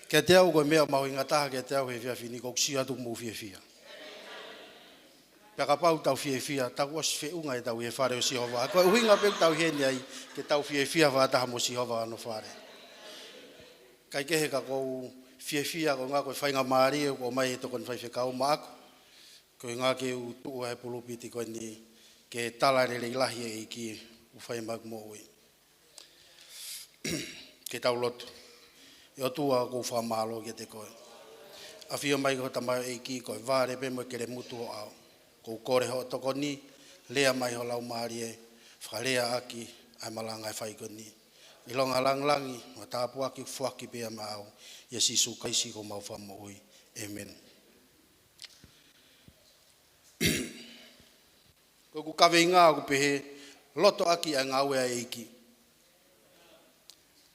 Kiate au ko e meʻa mahuʻinga taha kiate au he efiafi ni ko ʻeku sio atu ʻoku mou fiefia. Pea kapau ʻoku tau fiefia, tau ʻosi feʻunga ʻetau ʻi he fale ʻo Sihova. Ko e ʻuhinga pē ʻoku tau ʻi heni ai, ke tau fiefia fakataha mo Sihova ʻi hono fale. Kae kehe ka ʻoku ou fiefia koeʻuhinga ko e faingamālie kuo ʻomai ʻe he tokoni faifekau maʻaku. Koeʻuhinga ke u tuʻu he pulupiti ko eni ke tala e lelei lahi ʻa e ʻEiki ʻoku fai maʻaku moʻui. Ke tau lotu. ʻE ʻOtua, ʻoku ou fakamālō kiate koe. ʻAfio mai ko ho tamaioʻeiki, ko e vale pē mo e kelemutu ho ʻao. ʻOku ou kole hoʻo tokoni, lea mai ho Laumālie, fakalēaʻaki ʻa e malanga ʻe fai ko eni. ʻIlonga, lāngilangi mo e tāpuaki ʻoku foaki pē ia maʻau, ʻia Sīsū Kalaisi ko homau Fakamoʻui. ʻĒmeni. Ko ʻeku kaveinga ʻoku pehē, loto ʻaki ʻa e ngāue ʻa e ʻEiki.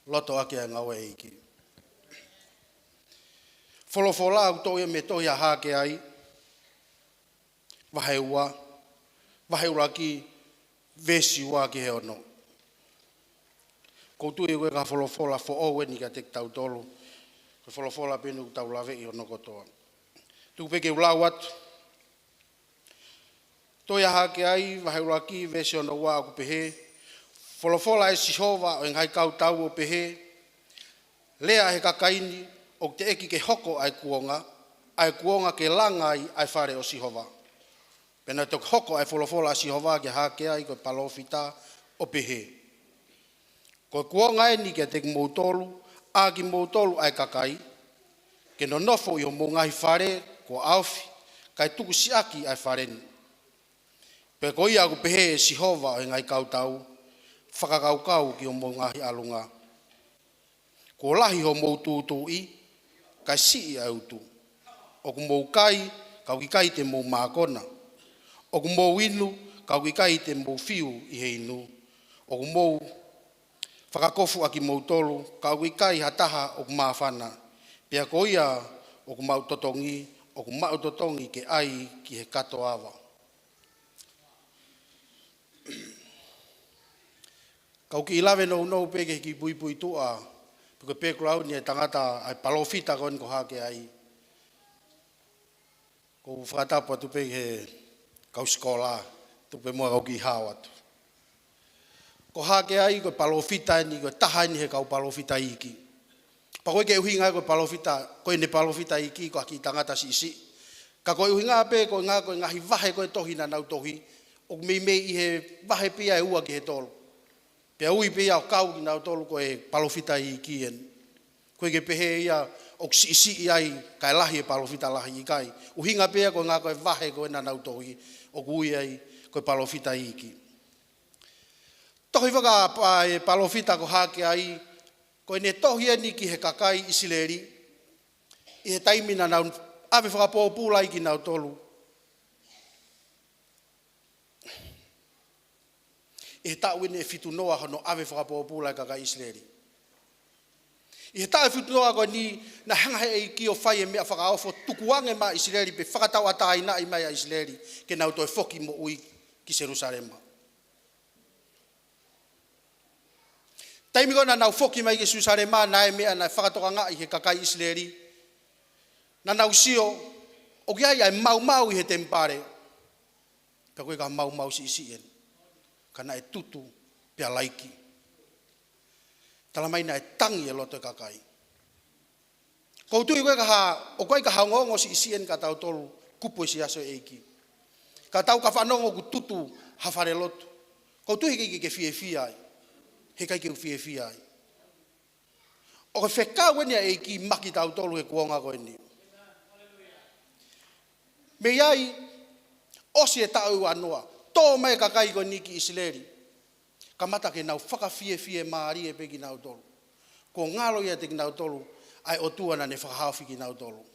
Loto ʻaki ʻa e ngāue ʻa e ʻEiki. Folofola ʻoku toʻo ia mei he tohi ʻa Hakeai, vahe ua, vahe ʻuluaki, veesi ua ki he ono. ʻOku ou tui ko e folofola foʻou eni kiate kitautolu. Ko e folofola pē eni ʻoku tau laveʻi hono kotoa. Tuku pē ke u lau atu. Tohi ʻa Hakeai, vahe ʻuluaki, veesi ono ua ʻoku pehē: Folofola ʻa Sihova ʻo e ngaahi kautau ʻo pehē, Lea ʻe he kakai ni, ʻoku teʻeki ke hoko ʻa e kuonga, ʻa e kuonga ke langa ai ʻa e fale ʻo Sihova. Pea naʻe toki hoko ʻa e folofola ʻa Sihova kia Hakeai ko e palōfita ʻo pehē: Ko e kuonga eni kiate kimoutolu, ʻa kimoutolu ʻa e kakai, ke nonofo ʻi hoʻomou ngaahi fale kuo ʻaofi, kae tuku siʻaki ʻa e fale ni. Pea ko ia ʻoku pehē ʻe Sihova ʻo e ngaahi kautau, Fakakaukau ki hoʻomou ngaahi ʻalunga. Kuo lahi hoʻomou tūtuuʻi, kae siʻi ʻa e utu. ʻOku mou kai, ka ʻoku ʻikai te mou mākona. ʻOku mou inu, ka ʻoku ʻikai te mou fiu ʻi he inu. ʻOku mou fakakofu ʻa kimoutolu, ka ʻoku ʻikai ha taha ʻoku māfana. Pea ko ia ʻoku maʻu totongi, ʻoku maʻu totongi ke ʻai ki he katoava. Kau kiʻi lave nounou pē ki he kiʻi puipuituʻa, pe ko e background ʻa e tangata, ʻa e palōfita ko eni ko Hakeai. ʻOku ou fakatapu atu pē ki he kau sikola, tuku pē muʻa kau kiʻi hao atu. Ko Hakeai, ko e palōfita eni, ko e taha eni he kau palōfita iiki. Pea ʻoku ʻikai ke ʻuhinga ko e palōfita, ko ʻene palōfita iiki, ko ha kiʻi tangata siʻisiʻi. Ka ko e ʻuhinga pē, ko e ngaahi, ko e ngaahi vahe ko e tohi naʻa nau tohi, ʻoku meimei ʻi he vahe pē ia ʻe ua ki he tolu. Pea ui pē ia ʻo kau kinautolu ko e palōfita iiki eni. ʻOku ʻikai ke pehē ia ʻoku siʻisiʻi ai, kae lahi e palōfita lahi, ʻikai. ʻUhinga pē ia ko e ngaahi, ko e vahe ko ē naʻa nau tohi, ʻoku ui ai ko e palōfita iiki. Tohi faka-, ʻa e palōfita ko Hakeai, ko ʻene tohi eni ki he kakai ʻIsileli, ʻi he taimi naʻa nau ʻave fakapōpula ai kinautolu. ʻI he taʻu eni ʻe fitu noa hono ʻave fakapōpula e kakai ʻIsileli. ʻI he taʻu ʻe fitu noa ko eni, naʻe hanga he ʻEiki ʻo fai e meʻa fakaofo, tukuange mai ʻa ʻIsileli, pea fakatauʻatāinaʻi mai ʻa ʻIsileli, ke nau toe foki moʻui ki Selusalema. Taimi ko ē naʻa nau foki mai ki Selusalema, naʻe meʻa naʻe fakatokangaʻi he kakai ʻIsileli. Naʻa nau sio, ʻoku ʻi ai ʻa e maumau ʻi he temipale. Ka ko e ka maumau siʻisiʻi eni. Ka naʻe tutu pea laiki. Talamai naʻe tangi e loto e kakai. ʻOku ou tui ko e ka ha, ʻoku ʻikai ka ha ongoongo siʻisiʻi eni kia tautolu kupu e siasi ʻo e ʻEiki. Ka tau ka fanongo ʻoku tutu ha falelotu. ʻOku ou tui heʻikai ke ke fiefia ai. Heʻikai ke u fiefia ai. ʻOku fekau eni ʻa e ʻEiki maʻa kitautolu he kuonga ko eni. Mei ai, ʻosi e taʻu ʻe ua noa, tō mai e kakai ko eni ki ʻIsileli. Kamata ke nau fakafiefiemālie pē kinautolu. Kuo ngalo ʻiate kinautolu ʻa e ʻOtua naʻa ne fakahaofi kinautolu.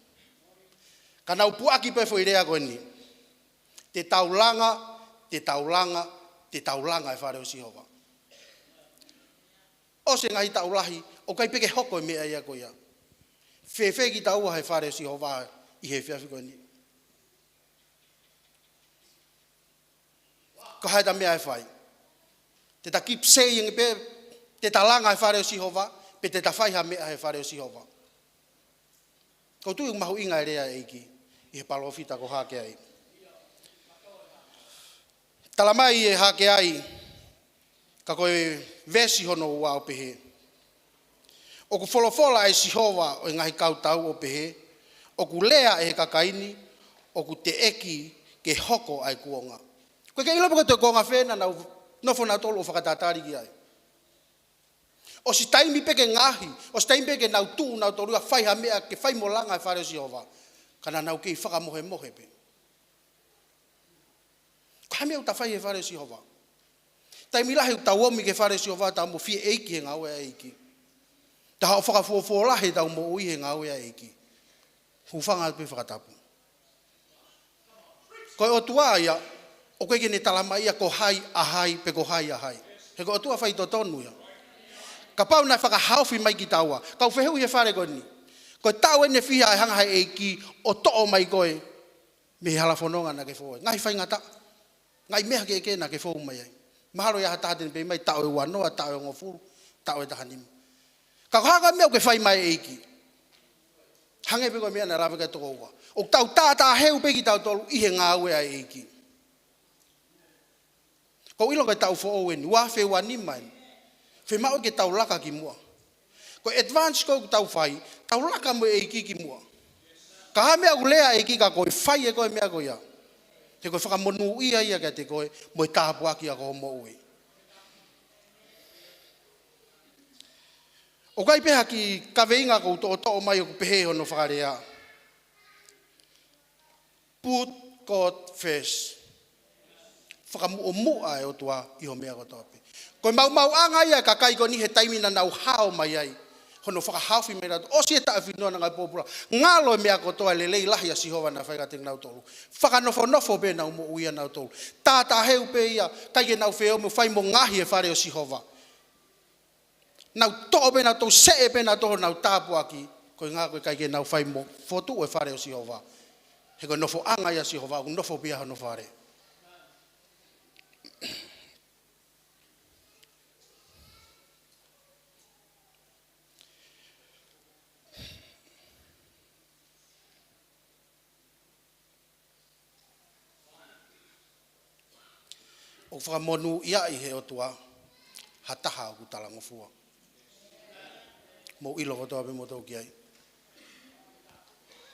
Ka nau puʻaki pē foʻi lea ko eni. Te tau langa, te tau langa, te tau langa e fale ʻo Sihova. ʻOsi e ngaahi taʻu lahi, ʻoku ʻikai pē ke hoko e meʻa ia ko ia. Fēfē kitaua he fale ʻo Sihova ʻi he efiafi ko eni? Ko e hā ʻeta meʻa ʻe fai? Te ta keep saying pē, te ta langa he fale ʻo Sihova, pe te ta fai ha meʻa he fale ʻo Sihova? ʻOku ou tui ʻoku mahuʻinga e lea ʻa e ʻEiki ʻi he palōfita ko Hakeai. Talamai ʻe Hakeai, ka ko e veesi hono ua ʻoku pehē: ʻOku folofola ʻa Sihova ʻo e ngaahi kautau ʻo pehē, ʻoku lea ʻe he kakai ni, ʻoku teʻeki ke hoko ʻa e kuonga. ʻOku ʻikai ke ʻilo pe ko e toe kuonga fē naʻa nau nofo nautolu ʻo fakatatali ki ai. ʻOsi taimi pē ke ngaohi, ʻosi taimi pē ke nau tuʻu nautolu ia ʻo fai ha meʻa ke fai mo langa e fale ʻo Sihova. Ka naʻa nau kei fakamohemohe pē. Ko e hā e meʻa ʻoku ta fai he fale ʻo Sihova? Taimi lahi ʻoku tau ō mai ki he fale ʻo Sihova, tau mo fie ʻeiki he ngāue ʻa e ʻEiki. Tau hao fakafuofuolahi ʻetau moʻui he ngāue ʻa e ʻEiki. Hūfanga pē fakatapu. Ko e ʻOtua ia, ʻoku ʻikai ke ne talamai ia ko hai ʻa hai, pe ko hai ʻa hai. He ko e ʻOtua faitotonu ia. Kapau naʻe fakahaofi mai kitaua. Kau fehuʻi he fale ko eni. Ko e taʻu ʻeni ʻe fiha ʻe hanga ʻe he ʻEiki ʻo toʻo mai koe mei he hala fononga naʻa ke fou ai. Ngaahi faingataʻa, ngaahi meʻa kehekehe naʻa ke fou mai ai. Mahalo ʻe ʻi ai ha taha te ne pehē mai taʻu ʻe uanoa, taʻu ʻe hongofulu, taʻu ʻe taha nima. Ka ko e hā e meʻa ʻoku ke fai maʻa e ʻEiki? Hangē pē ko e meʻa naʻe lave ki ai e tokoua. ʻOku tau tātāheu pē kitautolu ʻi he ngāue ʻa e ʻEiki. ʻOku ou ʻilo ko e taʻu foʻou ʻeni, ua afe ua nima ʻeni. Fiemaʻu ke tau laka ki muʻa. Ko e advance ko ē ʻoku tau fai, tau laka mo e ʻEiki ki muʻa. Ka hā e meʻa ʻoku lea e ʻEiki ka ko e fai ʻe koe e meʻa ko ia, he ko e fakamonūʻia ia kiate koe mo e tāpuaki ʻa hoʻo moʻui. ʻOku ʻi ai pē ha kiʻi kaveinga ʻoku ou toʻotoʻo mai ʻoku pehē hono fakalea: Put God first. Fakamuʻomuʻa e ʻOtua ʻi hoʻo meʻa kotoa pē. Ko e maumauʻanga ia ʻa e kakai ko eni he taimi naʻa nau hao mai ai, hono fakahaofi mai nautolu. ʻOsi e taʻu ʻe fitu naʻa nau pōpula. Ngalo e meʻa kotoa, e lelei lahi ʻa Sihova naʻe fai kiate kinautolu. Fakanofonofo pē ʻenau moʻui ʻanautolu. Tātāheu pē ia, ʻikai ke nau feohi mo fai mo ngaohi e fale ʻo Sihova. Nau toʻo pē nautolu, seʻe pē nautolu honau tāpuaki, koeʻuhinga ko e ʻikai ke nau fai mo fokotuʻu e fale ʻo Sihova. He ko e nofoʻanga ia ʻo Sihova, ʻoku nofo pē ia ʻi hono fale. ʻOku fakamonūʻiaʻi ʻe he ʻOtua ha taha ʻoku talangofua. Mou ʻilo kotoa pē moutolu ki ai.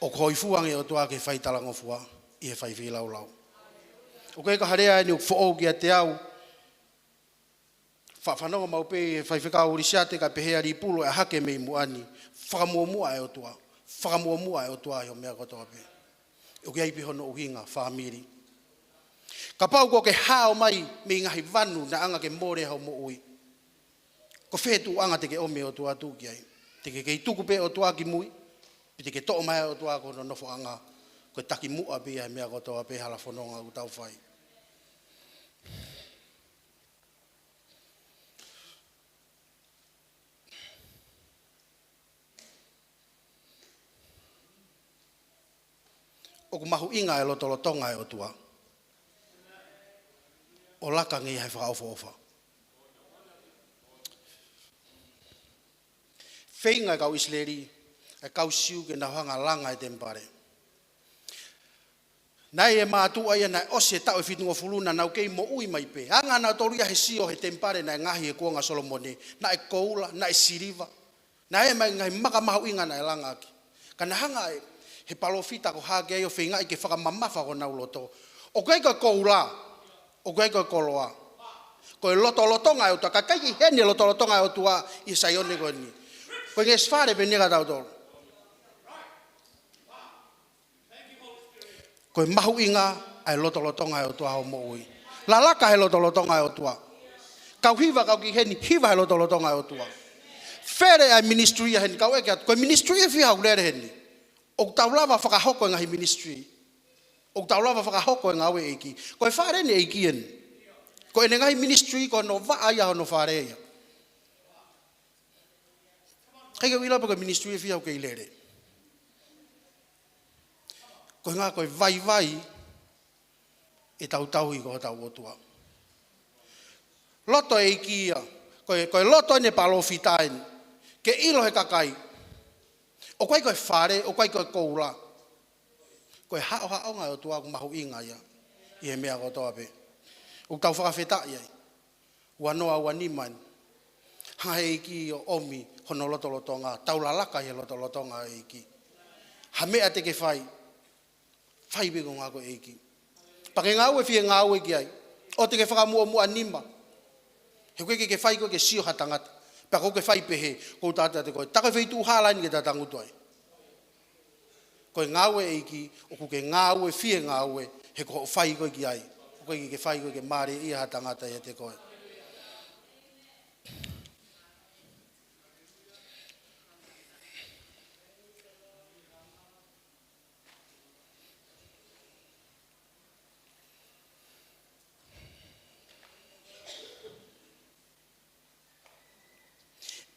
ʻOku hōifua ange ʻa e ʻOtua ki he fai talangofua ʻi he fai feilaulau. ʻOku ʻikai ko ha lea ʻeni ʻoku foʻou kiate au. Faʻa fanongo maʻu pē ʻi he faifekau Lisiate ka pehē ʻa Lipulo ʻe hake mei muʻa ni. Fakamuʻomuʻa e ʻOtua. Fakamuʻomuʻa e ʻOtua ʻi hoʻo meʻa kotoa pē. ʻOku ʻi ai pē hono ʻuhinga, fāmili. Kapau ʻoku ke hao mai mei he ngaahi vanu naʻe anga ke mole ai hoʻo moʻui, ko fē tuʻuʻanga te ke ʻomi e ʻOtua atu ki ai? Te ke kei tuku pē e ʻOtua ki mui, pe te ke toʻo mai e ʻOtua ki hono nofoʻanga? Ko e takimuʻa pē ia he meʻa kotoa pē, hala fononga ʻoku tau fai. ʻOku mahuʻinga e lotolotonga e ʻOtua ʻo laka ange ia he fakaʻofoʻofa. Feinga e kau ʻIsileli, e kau Siu, ke nau hanga ʻo langa e temipale. Naʻe ʻi ai e mātuʻa ia naʻe ʻosi e taʻu ʻe fitungofulu naʻa nau kei moʻui mai pē. Anga nautolu ia he sio he temipale naʻe ngaohi ʻi he kuonga ʻo Solomone. Naʻe koula, naʻe siliva. Naʻe ʻi ai e ngaahi maka mahuʻinga naʻe langa ʻaki. Ka naʻe hanga ʻe he palōfita ko Hakeai ʻo feingaʻi ke fakamamafa honau loto. ʻOku ʻikai ko e koula, ʻoku ʻikai ko e koloa. Ko e lotolotonga e ʻOtua. Ka ʻikai ke ʻi heni e lotolotonga e ʻOtua ʻi Saione ko eni. Ko e ngeʻesi fale pē eni kia tautolu. Ko e mahuʻinga ʻa e lotolotonga e ʻOtua ʻi hoʻo moʻui. Lalaka he lotolotonga e ʻOtua. Kau hiva, kau ki heni, hiva he lotolotonga e ʻOtua. Fele ʻa e ministry ʻa heni, kau ʻeke atu, ko e ministry ʻe fiha ʻoku lele heni? ʻOku tau lava fakahoko e ngaahi ministry? ʻOku tau lava fakahoko e ngāue ʻa e ʻEiki? Ko e fale ʻeni ʻa e ʻEiki eni. Ko ʻene ngaahi ministry ko hono vaʻa ia, hono fale ia. ʻIkai ke u ʻilo pe ko e ministry ʻe fiha ʻoku kei lele. Koeʻuhinga ko e vaivai ʻetau tauhi ki hotau ʻOtua. Loto e ʻEiki ia, ko e, ko e loto ʻeni e palōfita eni, ke ʻilo he kakai. ʻOku ʻikai ko e fale, ʻoku ʻikai ko e koula. Ko e haʻohaʻonga e ʻOtua ʻoku mahuʻinga ia ʻi he meʻa kotoa pē. ʻOku tau fakafetaʻi ai. Ua noa ua nima eni. Hanga ʻe he ʻEiki ʻo ʻomi hono lotolotonga, tau lalaka ʻi he lotolotonga ʻo e ʻEiki. Ha meʻa te ke fai, fai pē koeʻuhinga ko e ʻEiki. Pea ke ngāue fie ngāue ki ai. ʻOua te ke fakamuʻomuʻa nima. He ʻoku ʻikai ke ke fai koe ke sio ha tangata. Pea ʻoku ke fai pehē, ʻoku ou tala atu kiate koe, tā ko e feituʻu hala eni ke ta tangutu ai. Ko e ngāue ʻa e ʻEiki, ʻoku ke ngāue fie ngāue, he ko hoʻo fai koe ki ai. ʻOku ʻikai ke ke fai koe ke mālieʻia ha tangata ʻiate koe.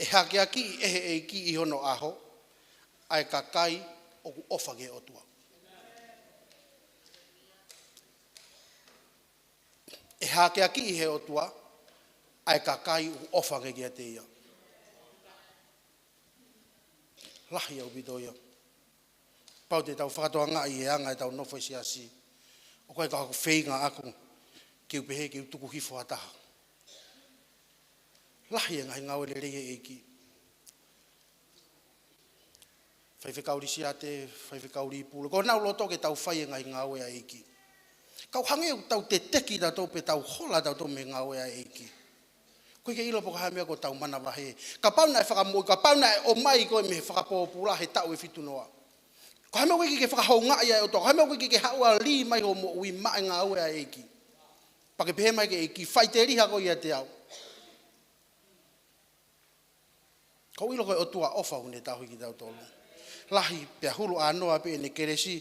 ʻE hakeakiʻi ʻe he ʻEiki ʻi hono ʻaho ʻa e kakai ʻoku ʻofa ki he ʻOtua. ʻE hākeakiʻi ʻe he ʻOtua ʻa e kakai ʻoku ʻofa ange kiate ia. Lahi ʻaupito ia. Pau te tau fakatokangaʻi e anga ʻetau nofo ʻi he siasi. ʻOku ʻikai ko haʻaku feinga ʻaʻaku ke u pehē ke u tuku hifo ha taha. Lahi e ngaahi ngāue lelei ʻa e ʻEiki. Faifekau Lisiate, Faifekau Lipule. Ko honau loto ke tau fai e ngaahi ngāue ʻa e ʻEiki. Kau hangē ʻoku tau teteki tautolu pe tau hola tautolu mei he ngāue ʻa e ʻEiki. ʻOku ʻikai ke ʻilo pe ko e hā e meʻa ʻoku tau manavahē. Kapau naʻe fakamoʻui, kapau naʻe ʻomai koe mei he fakapōpula he taʻu ʻe fitu noa. Ko e hā e meʻa ʻoku ʻikai ke fakahoungaʻi ai ʻa e ʻOtua, ko e hā e meʻa ʻoku ʻikai ke haʻu ʻo lī mai hoʻo moʻui maʻa e ngāue ʻa e ʻEiki. Pea ke pehē mai ki he ʻEiki, faʻiteliha koe ʻiate au. Ko e ʻilo ko e ʻOtua ʻofa ʻoku ne tauhi kitautolu. Lahi pea hulu ʻānoa pē ʻene kelesi,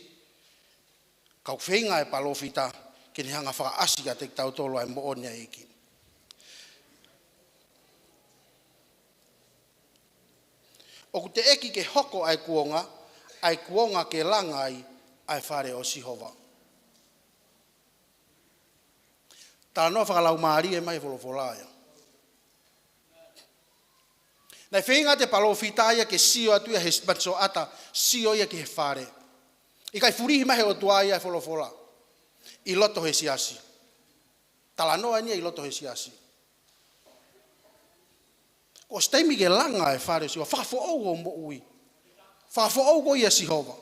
kau feinga e palōfita ke ne hanga fakaʻasi kiate kitautolu ʻa e moʻoni ʻa e ʻEiki. ʻOku teʻeki ke hoko ʻa e kuonga, ʻa e kuonga ke langa ai ʻa e fale ʻo Sihova. Talanoa fakalaumālie mai e folofola ia. Naʻe feinga ʻa e palōfita ia ke sio atu ia he matasioʻata, sio ia ki he fale. ʻIkai fulihi mai he ʻOtua ia e folofola ʻi loto he siasi. Talanoa eni ia ʻi loto he siasi. Ko e taimi ke langa e fale ʻo Sihova, fakafoʻou hoʻo moʻui. Fakafoʻou koe ʻia Sihova.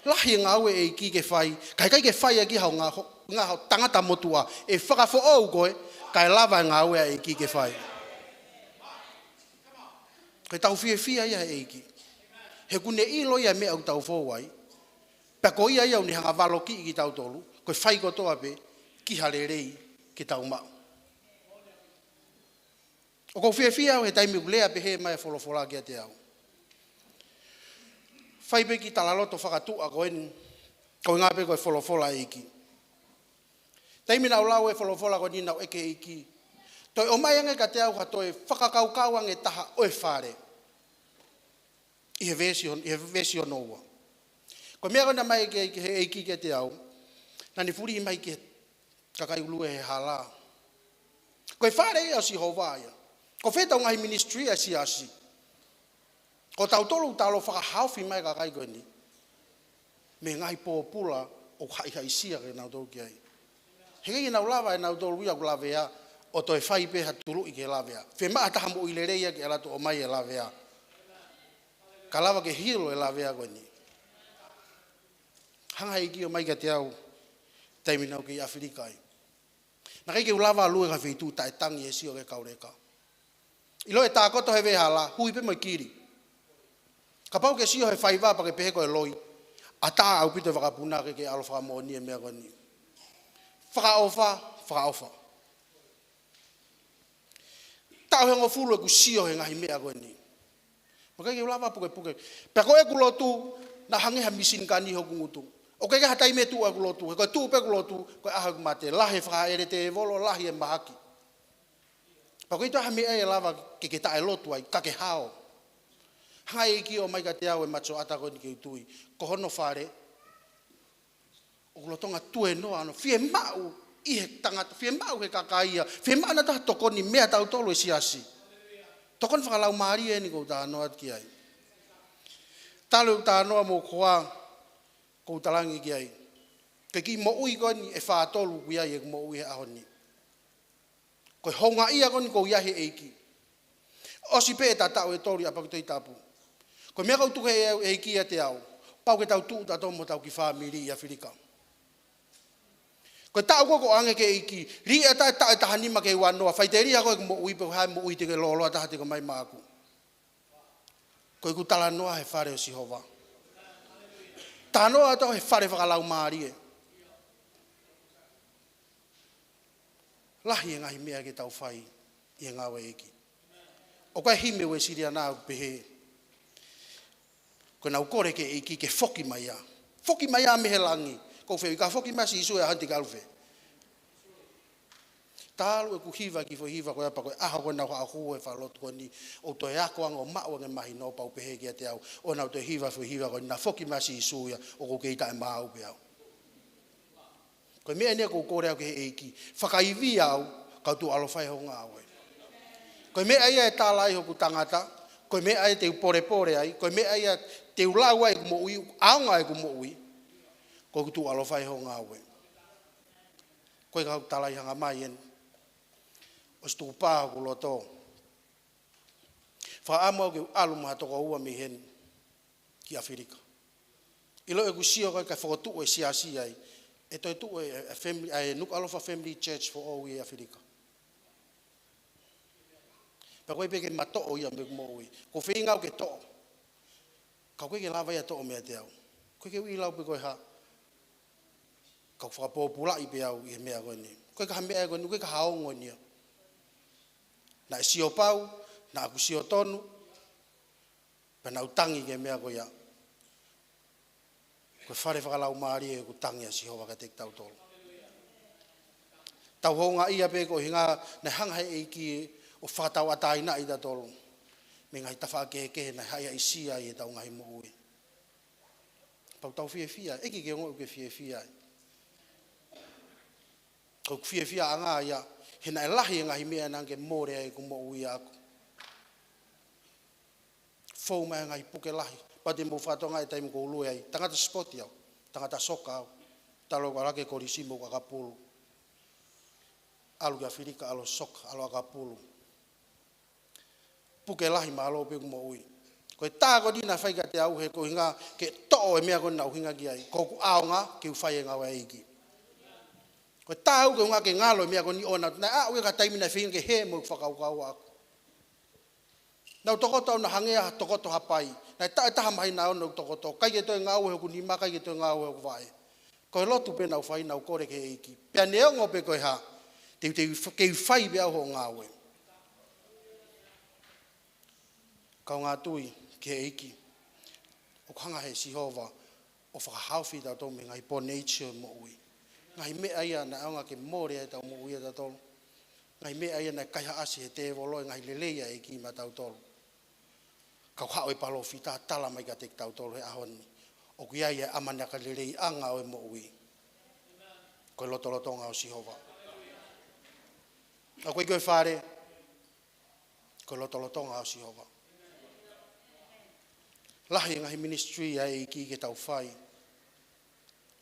Lahi e ngāue ʻa e ʻEiki ke fai, ka ʻikai ke fai ʻaki haʻo ngā ho-, ngā ho tangata motuʻa. ʻE fakafoʻou koe, kae lava e ngāue ʻa e ʻEiki ke fai. Ko ʻetau fiefia ia he ʻEiki. He ʻoku ne ʻilo ia e meʻa ʻoku tau fou ai. Pea ko ia ia ʻoku ne hanga valokiʻi kitautolu, ko e fai kotoa pē, ki ha lelei ke tau maʻu. ʻOku ou fiefia au he taimi ʻoku lea pehē mai e folofola kiate au. Fai pē kiʻi talaloto fakatuʻa ko eni, ko e ngaahi pē ko e folofola ʻa e ʻEiki. Taimi naʻa ku lau e folofola ko eni naʻa ku ʻeke ʻEiki. Toe ʻomai ange kiate au ha toe fakakaukau ange taha ʻo e fale. ʻI he veesi hon-, ʻi he veesi hono ua. Ko e meʻa ko ena mai ki, ki he ʻEiki kiate au. Naʻa ne fulihi mai ki he kakai ʻulu he hala. Ko e fale ia ʻo Sihova ia. Ko fē ʻetau ngaahi ministry ʻa e siasi. Ko tautolu ʻoku tau lava fakahaofi mai e kakai ko eni mei he ngaahi pōpula ʻoku haʻihaʻisia kinautolu ki ai. He ʻikai ke nau lava ʻe nautolu ia ʻoku lavea, ʻo toe fai pē ha tuluʻi ke lavea. Fiemaʻu ha taha moʻui lelei ia ke ʻalu atu ʻo ʻomai e lavea. Ka lava ke hilo e lavea ko eni. Hanga ʻe he ʻEiki ʻo ʻomai kiate au, taimi naʻa ku kei ʻAfilika ai. Naʻe ʻikai ke u lava ʻo lue ki ha feituʻu taʻetangi ʻe sio ki he kau leka. ʻIlo e tākoto he veʻehala, hui pē mo e kili. Kapau ke sio he faiva pea ke pehē ko e loi, ʻatā ʻaupito e vakapuna ke ke ʻalu ʻo fakamoʻoni e meʻa ko eni. Fakaʻofa, fakaʻofa. Taʻu ʻe hongofulu ʻeku sio he ngaahi meʻa ko eni. Mo e ʻikai ke u lava pukepuke. Pea ko ʻeku lotu, naʻe hangē ha misinikani hoku ngutu. ʻOku ʻikai ha taimi ʻe tuʻu ai ʻeku lotu. He ko e tuʻu pē ʻeku lotu, ko e ʻaho ʻeku mate. Lahi e fakaʻeletēvolo, lahi e mahaki. Pea ʻoku ʻikai toe ʻi ai ha meʻa ʻe lava ke ke taʻelotu ai, ka ke hao. Hanga ʻe he ʻEiki ʻo ʻomai kiate au e matasioʻata ko eni ke u tui. Ko hono fale, ʻoku lolotonga tuēnoa ʻa hono fiemaʻu ʻi he tangata, fiemaʻu he kakai ia, fiemaʻu naʻa tau tokoni mei he tautolu e siasi. Tokoni fakalaumālie eni ʻoku ou talanoa atu ki ai. Talu ʻeku talanoa mo e hoa ʻoku ou talaange ki ai. Ko e kiʻi moʻui ko eni ʻe fā tolu ʻoku ʻi ai ʻeku moʻui he ʻaho ni. Ko e houngaʻia ko eni ʻoku ʻi ai he ʻEiki. ʻOsi pē ʻeta taʻu ʻe tolu ʻi ʻApakitoitapu. Ko e meʻa ʻoku tuku ʻe he ʻEiki ʻiate au. Pau ke tau tuʻu tautolu mo hotau kiʻi fāmili ʻi ʻAfilika. Ko e taʻu ko ē ʻoku ʻoange ki he ʻEiki. Liʻa taʻe taʻu ʻe taha nima ki he ua noa. Faʻiteliha koe ki he moʻui pe ko e hā e moʻui te ke lōloa taha te ke ʻomai maʻaku. Ko ʻeku talanoa he fale ʻo Sihova. Talanoa atu he fale fakalaumālie. Lahi e ngaahi meʻa ke tau fai ʻi he ngāue ʻa e ʻEiki. ʻOku ʻi ai e himi ʻa e Uēsiliana ʻoku pehē. Ko ʻenau kole ki he ʻEiki ke foki mai ia. Foki mai ia mei he langi. Ko fē ʻi ka foki mai Sīsū ʻe ʻalu hano te ke ʻalu fē. Talu ʻeku hiva ki he foʻi hiva ko ia pea ko e ʻaho ko ē naʻa ku haʻu he falelotu ko eni, ʻoku toe ako ange ʻo maʻu ange mahino pea u pehē kiate au, ʻoua naʻa toe hiva foʻi hiva ko eni, naʻe foki mai ʻa Sīsū ia, ʻoku ou kei taʻemaau pē au. Ko e meʻa eni ia ʻoku ou kole au ki he ʻEiki, fakaivia au, kau tuʻu ʻaloʻofa ʻi hoʻo ngāue. Ko e meʻa ia ʻe tala ai hoku tangata, ko e meʻa ia te u polepole ai, ko e meʻa ia te u lau ai ʻeku moʻui, ʻaonga ʻeku moʻui, ko ʻeku tuʻu ʻaloʻofa ʻi hoʻo ngāue. Ko e kau tala ʻi hanga mai eni, ʻosi tuʻu pē hoku loto. Fakaʻamu au ke u ʻalu mo ha toko ua mei heni ki ʻAfilika. ʻIlo ʻeku sio ko e ka fokotuʻu e siasi ai, ʻe toe tuʻu e, e family, ʻa e Nukuʻalofa Family Church foʻou ʻi ʻAfilika. Pea ko e pē ke matoʻo ia mei ʻeku moʻui. ʻOku ou feinga au ke toʻo. Ka ʻoku ʻikai ke lava ia toʻo meiate au. ʻOku ʻikai ke u ʻilo pē ko e hā. Ka u fakapōpulaʻi pē au ʻi he meʻa ko eni. ʻOku ʻikai ko ha meʻa ko eni, ʻoku ʻikai ko ha ongo eni ia. Naʻe sio pau, naʻa ku sio tonu, pea naʻa ku tangi ki he meʻa ko ia. Ko e fale fakalaumālie ʻoku tangi ʻa Sihova kiate kitautolu. Tau houngaʻia pē ko e ʻuhinga naʻe hanga he ʻEiki ʻo fakatauʻatāinaʻi kitautolu mei he ngaahi tafaʻaki kehekehe naʻe haʻihaʻisia ai ʻetau ngaahi moʻui. Pea ʻoku tau fiefia, ʻeiki ke ongoʻi ʻoku ke fiefia ai. Ko ʻeku fiefiaʻanga ia, he naʻe lahi e ngaahi meʻa naʻa ke mole ai ʻeku moʻui ʻaʻaku. Fou mai e ngaahi puke lahi, pea te mou fakatokangaʻi e taimi ʻoku ou lue ai, tangata sipoti au, tangata soka au, talu ʻeku ʻalu hake kolisi mo ʻeku ʻakapulu. ʻAlu ki ʻAfilika, ʻalu soka, ʻalu ʻakapulu. Puke lahi mālō pē ʻeku moʻui. Ko e tā ko eni naʻe fai kiate au he ko e ʻuhinga ke toʻo e meʻa ko eni naʻa ku ʻuhinga ki ai. Ko ʻeku ʻaonga ke u fai e ngāue ʻa e ʻEiki. Ko e tā au ke ʻuhinga ke ngalo e meʻa ko eni ʻo naʻa, naʻe aʻu ia ki ha taimi naʻe feinga ke hē mo e fakakaukau ʻaʻaku. Naʻa ku tokoto au naʻa hangē ha tokoto hapai. Naʻe taʻu ʻe taha māhina ʻa hono tokoto. ʻIkai ke toe ngāue hoku nima, ʻikai ke toe ngāue hoku vaʻe. Ko e lotu pē naʻa ku fai, naʻa ku kole ki he ʻEiki. Pea neongo pē ko e hā, te u, te u, ke u fai pē au hoʻo ngāue. Kaungā tui ki he ʻEiki. ʻOku hanga he Sihova ʻo fakahaofi kitautolu mei he ngaahi bondage ʻo e moʻui. Ngaahi meʻa ia naʻe ʻaonga ke mole ai ʻetau moʻui ʻatautolu. Ngaahi meʻa ia naʻe kaihaʻasi he tēvolo e ngaahi lelei ʻa e ʻEiki maʻatautolu. Ka ʻoku haʻu e palōfita ʻo tala mai kiate kitautolu he ʻaho ni. ʻOku ʻi ai e ʻamanaki leleiʻanga ʻo e moʻui. Ko e lotolotonga ʻo Sihova. ʻOku ʻikai ko e fale, ko e lotolotonga ʻo Sihova. Lahi e ngaahi ministry ʻa e ʻEiki ke tau fai.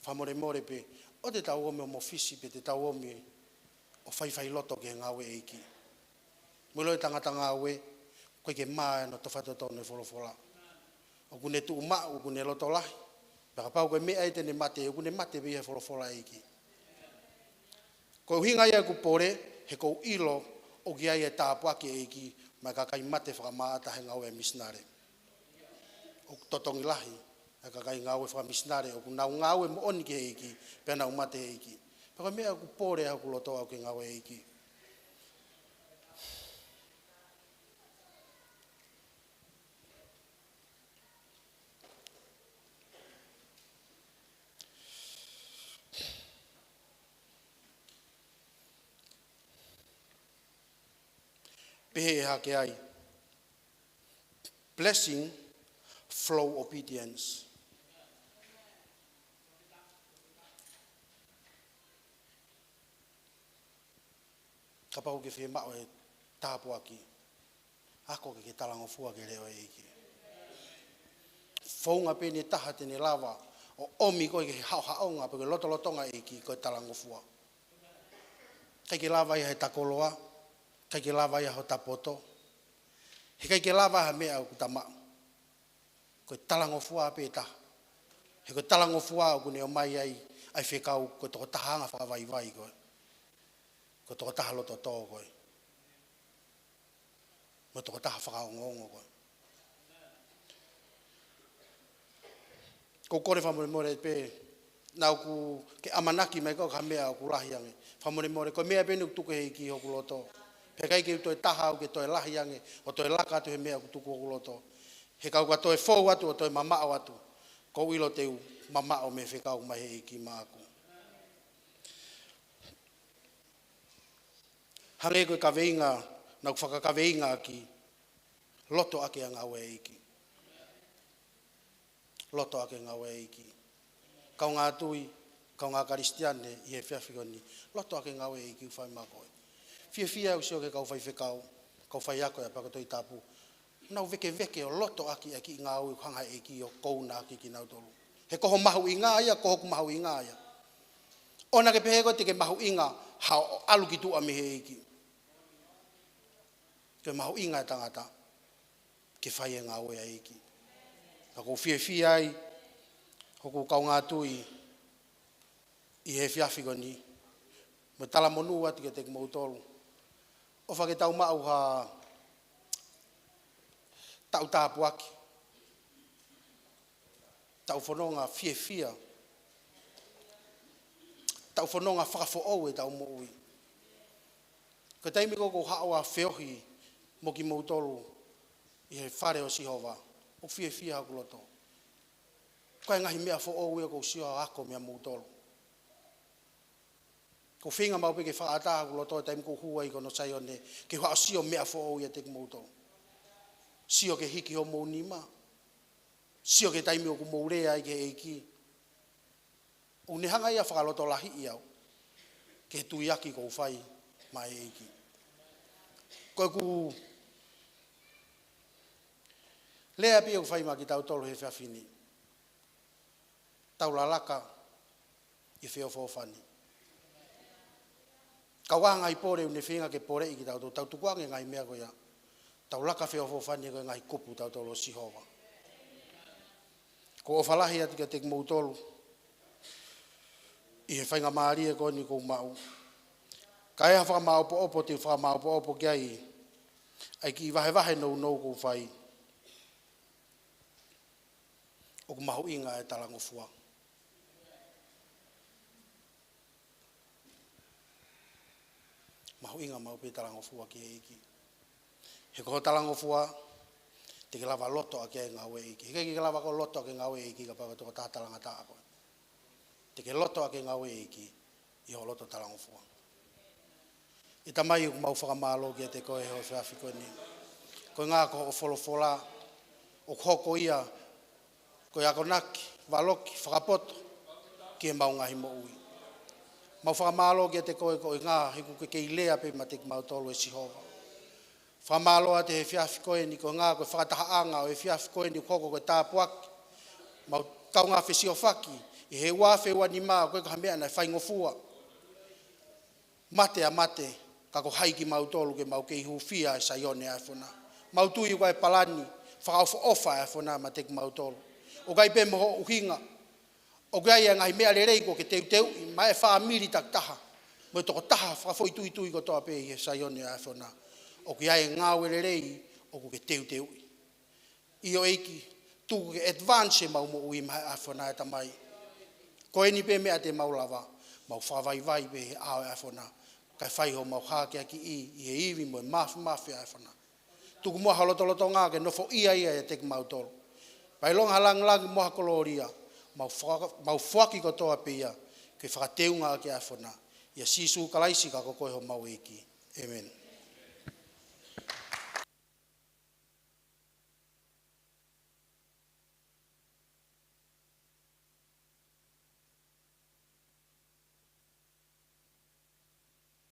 Fakamolemole pē, ʻoua te tau omi ʻo mōfisi pē, te tau omi ʻo faifai loto ki he ngāue ʻa e ʻEiki. Mou ʻilo e tangata ngāue, ʻoku ʻikai ke mā ʻene tofa totonu e folofola. ʻOku ne tuʻu maʻu, ʻoku ne loto lahi. Pea kapau ko e meʻa ia te ne mate, ʻoku ne mate pē ʻi he folofola ʻa e ʻEiki. Ko e ʻuhinga ia ʻeku pole, he ʻoku ou ʻilo ʻoku ʻi ai e tāpuaki ʻa e ʻEiki maʻa e kakai mate fakamaʻata he ngāue ʻa e misinale. ʻOku totongi lahi ʻa e kakai ngāue fakamisinale, ʻoku nau ngāue moʻoni ki he ʻEiki, pea nau mate he ʻEiki. Pea ko e meʻa ʻoku pole ai hoku loto au ki he ngāue ʻa e ʻEiki. Pehē ʻe Hakeai, blessing flow obedience. Kapau ʻoku ke fiemaʻu e tāpuaki, ako ke ke talangofua ki he leʻo ʻa e ʻEiki. Founga pē ʻe taha te ne lava ʻo ʻomi koe ki he haʻohaʻonga pe ko e lotolotonga ʻa e ʻEiki, ko e talangofua. ʻIkai ke lava ia he ta koloa, ʻikai ke lava ia he ta poto. He ʻikai ke lava ha meʻa ʻoku ta maʻu. Ko e talangofua pē ʻe taha. He ko e talangofua ʻoku ne ʻomai ai ʻa e fekau, ko e tokotaha anga fakavaivai koe. Ko e tokotaha loto tō koe. Mo e tokotaha fakaongoongo koe. ʻOku ou kole fakamolemole pē, naʻa ku ke ʻamanaki mai ko ha meʻa ʻoku lahi ange. Fakamolemole, ko e meʻa pē eni ʻoku tuku ʻe he ʻEiki hoku loto. Pea ʻikai ke u toe taha au ke toe lahi ange, ʻo toe laka atu he meʻa ʻoku tuku hoku loto. He ka u ka toe fou atu ʻo toe mamaʻo atu, ʻoku ou ʻilo te u mamaʻo mei he fekau mai he ʻEiki maʻaku. Hangē ko e kaveinga naʻa ku fakakaveinga ʻaki, loto ʻaki ʻa e ngāue ʻa e ʻEiki. Loto ʻaki e ngāue ʻa e ʻEiki. Kaungā tui, kaungā Kalisitiane ʻi he efiafi ko eni. Loto ʻaki e ngāue ʻa e ʻEiki ʻoku fai maʻa koe. Fiefia ʻeku sio ki he kau faifekau, kau faiako ʻa e Ako Tohitapu. Nau vēkeveke ʻo loto ʻaki e kiʻi ngāue ʻoku hanga ʻe he ʻEiki ʻo kouna ʻaki kinautolu. He ko ho mahuʻinga ia, ko hoku mahuʻinga ia. ʻOua naʻa ke pehē ko e te ke mahuʻinga ha ʻalu ki tuʻa mei he ʻEiki. Ko e mahuʻinga e tangata ke fai e ngāue ʻa e ʻEiki. Ka ʻoku ou fiefia ai hoku kaungā tui ʻi he efiafi ko eni, mo talamonū atu kiate kimoutolu. ʻOfa ke tau maʻu ha taʻu tāpuaki, taʻu fononga fiefia, taʻu fononga fakafoʻou ʻetau moʻui. Ko e taimi ko ē ʻoku ou haʻu ʻo feohi mo kimoutolu ʻi he fale ʻo Sihova, ʻoku fiefia hoku loto. Ko e ngaahi meʻa foʻou ia ʻoku ou sio ʻo ako meia moutolu. ʻOku ou feinga maʻu pē ke fakaʻatā hoku loto he taimi ʻoku ou hū ai ki hono Saione, ke u haʻu ʻo sio meʻa foʻou ʻiate kimoutolu. Sio ki he hiki homou nima. Sio ki he taimi ʻoku mou lea ai ki he ʻEiki. ʻOku ne hanga ia ʻo fakalotolahiʻi au ki he tuiaki ʻoku ou fai maʻa e ʻEiki. Ko ʻeku lea pē ʻoku fai maʻa kitautolu he efiafi ni. Tau lalaka ʻi he feʻofoʻofani. Kau ʻa e ngaahi pole ʻoku ne feinga ke poleʻi kitautolu, tau tukuange e ngaahi meʻa ko ia. Tau laka feʻofoʻofani ko e ngaahi kupu tautolu ʻo Sihova. ʻOku ou ʻofa lahi atu kiate kimoutolu ʻi he faingamālie ko eni ʻoku ou maʻu. Ka ʻi ai ha fakamāopoopo, te u fakamāopoopo ki ai ʻa e kiʻi vahevahe nounou ʻoku ou fai. ʻOku mahuʻinga e talangofua. Mahuʻinga maʻu pē talangofua ki he ʻEiki. He ko hoʻo talangofua, te ke lava loto ʻaki e ngāue ʻa e ʻEiki. He ʻikai ke lava ʻo loto ʻaki e ngāue ʻa e ʻEiki kapau ko e tokotaha talangataʻa koe. Te ke loto ʻaki e ngāue ʻa e ʻEiki ʻi hoʻo loto talangofua. ʻE Tamai, ʻoku mau fakamālō kiate koe he efiafi ko eni. Koeʻuhi ko hoʻo folofola, ʻoku hoko ia ko e akonaki, valoki, fakapoto ki heʻemau ngaahi moʻui. Mau fakamālō kiate koe koeʻuhi he ʻoku ke kei lea pē maʻa kimautolu ʻe Sihova. Fakamālō atu he efiafi ko eni koeʻuhi ko e fakatahaʻanga ʻo e efiafi ko eni ʻoku hoko ko e tāpuaki. Mau kaungā fesiofaki ʻi he ua afe ua nima, ʻoku ʻikai ko ha meʻa naʻe faingofua. Mate ʻa mate, ka ko hai kimautolu ke mau kei hūfia ʻa e Saione ʻa e ʻAfiona. Mau tui ʻoku ʻi ai e palani fakaʻofoʻofa ʻa e ʻAfiona maʻa kimautolu. ʻOku ʻikai pē mo hoʻo ʻuhinga, ʻoku ʻi ai e ngaahi meʻa lelei ʻoku ke teuteuʻi maʻa e fāmili takitaha mo e tokotaha fakafoʻituitui kotoa pē ʻi he Saione ʻa e ʻAfiona. ʻOku ʻi ai e ngāue lelei ʻoku ke teuteuʻi. ʻIo ʻEiki, tuku ke advance ʻemau moʻui maʻa e ʻAfiona ʻe Tamai. Ko eni pē meʻa te mau lava, mau fakavaivai pē he ʻao ʻo e ʻAfiona, kae fai homau hakeakiʻi ʻi he ivi mo e māfimafi ʻo e ʻAfiona. Tuku muʻa ha lotolotonga ke nofoʻia ia ʻiate kimautolu. Pea ʻilonga ha langilangi mo ha kolōlia, mau foa-, mau foaki kotoa pē ia ke fakateunga ʻaki e ʻAfiona. ʻIa Sīsū Kalaisi ka ko koe homau ʻEiki. ʻĒmeni.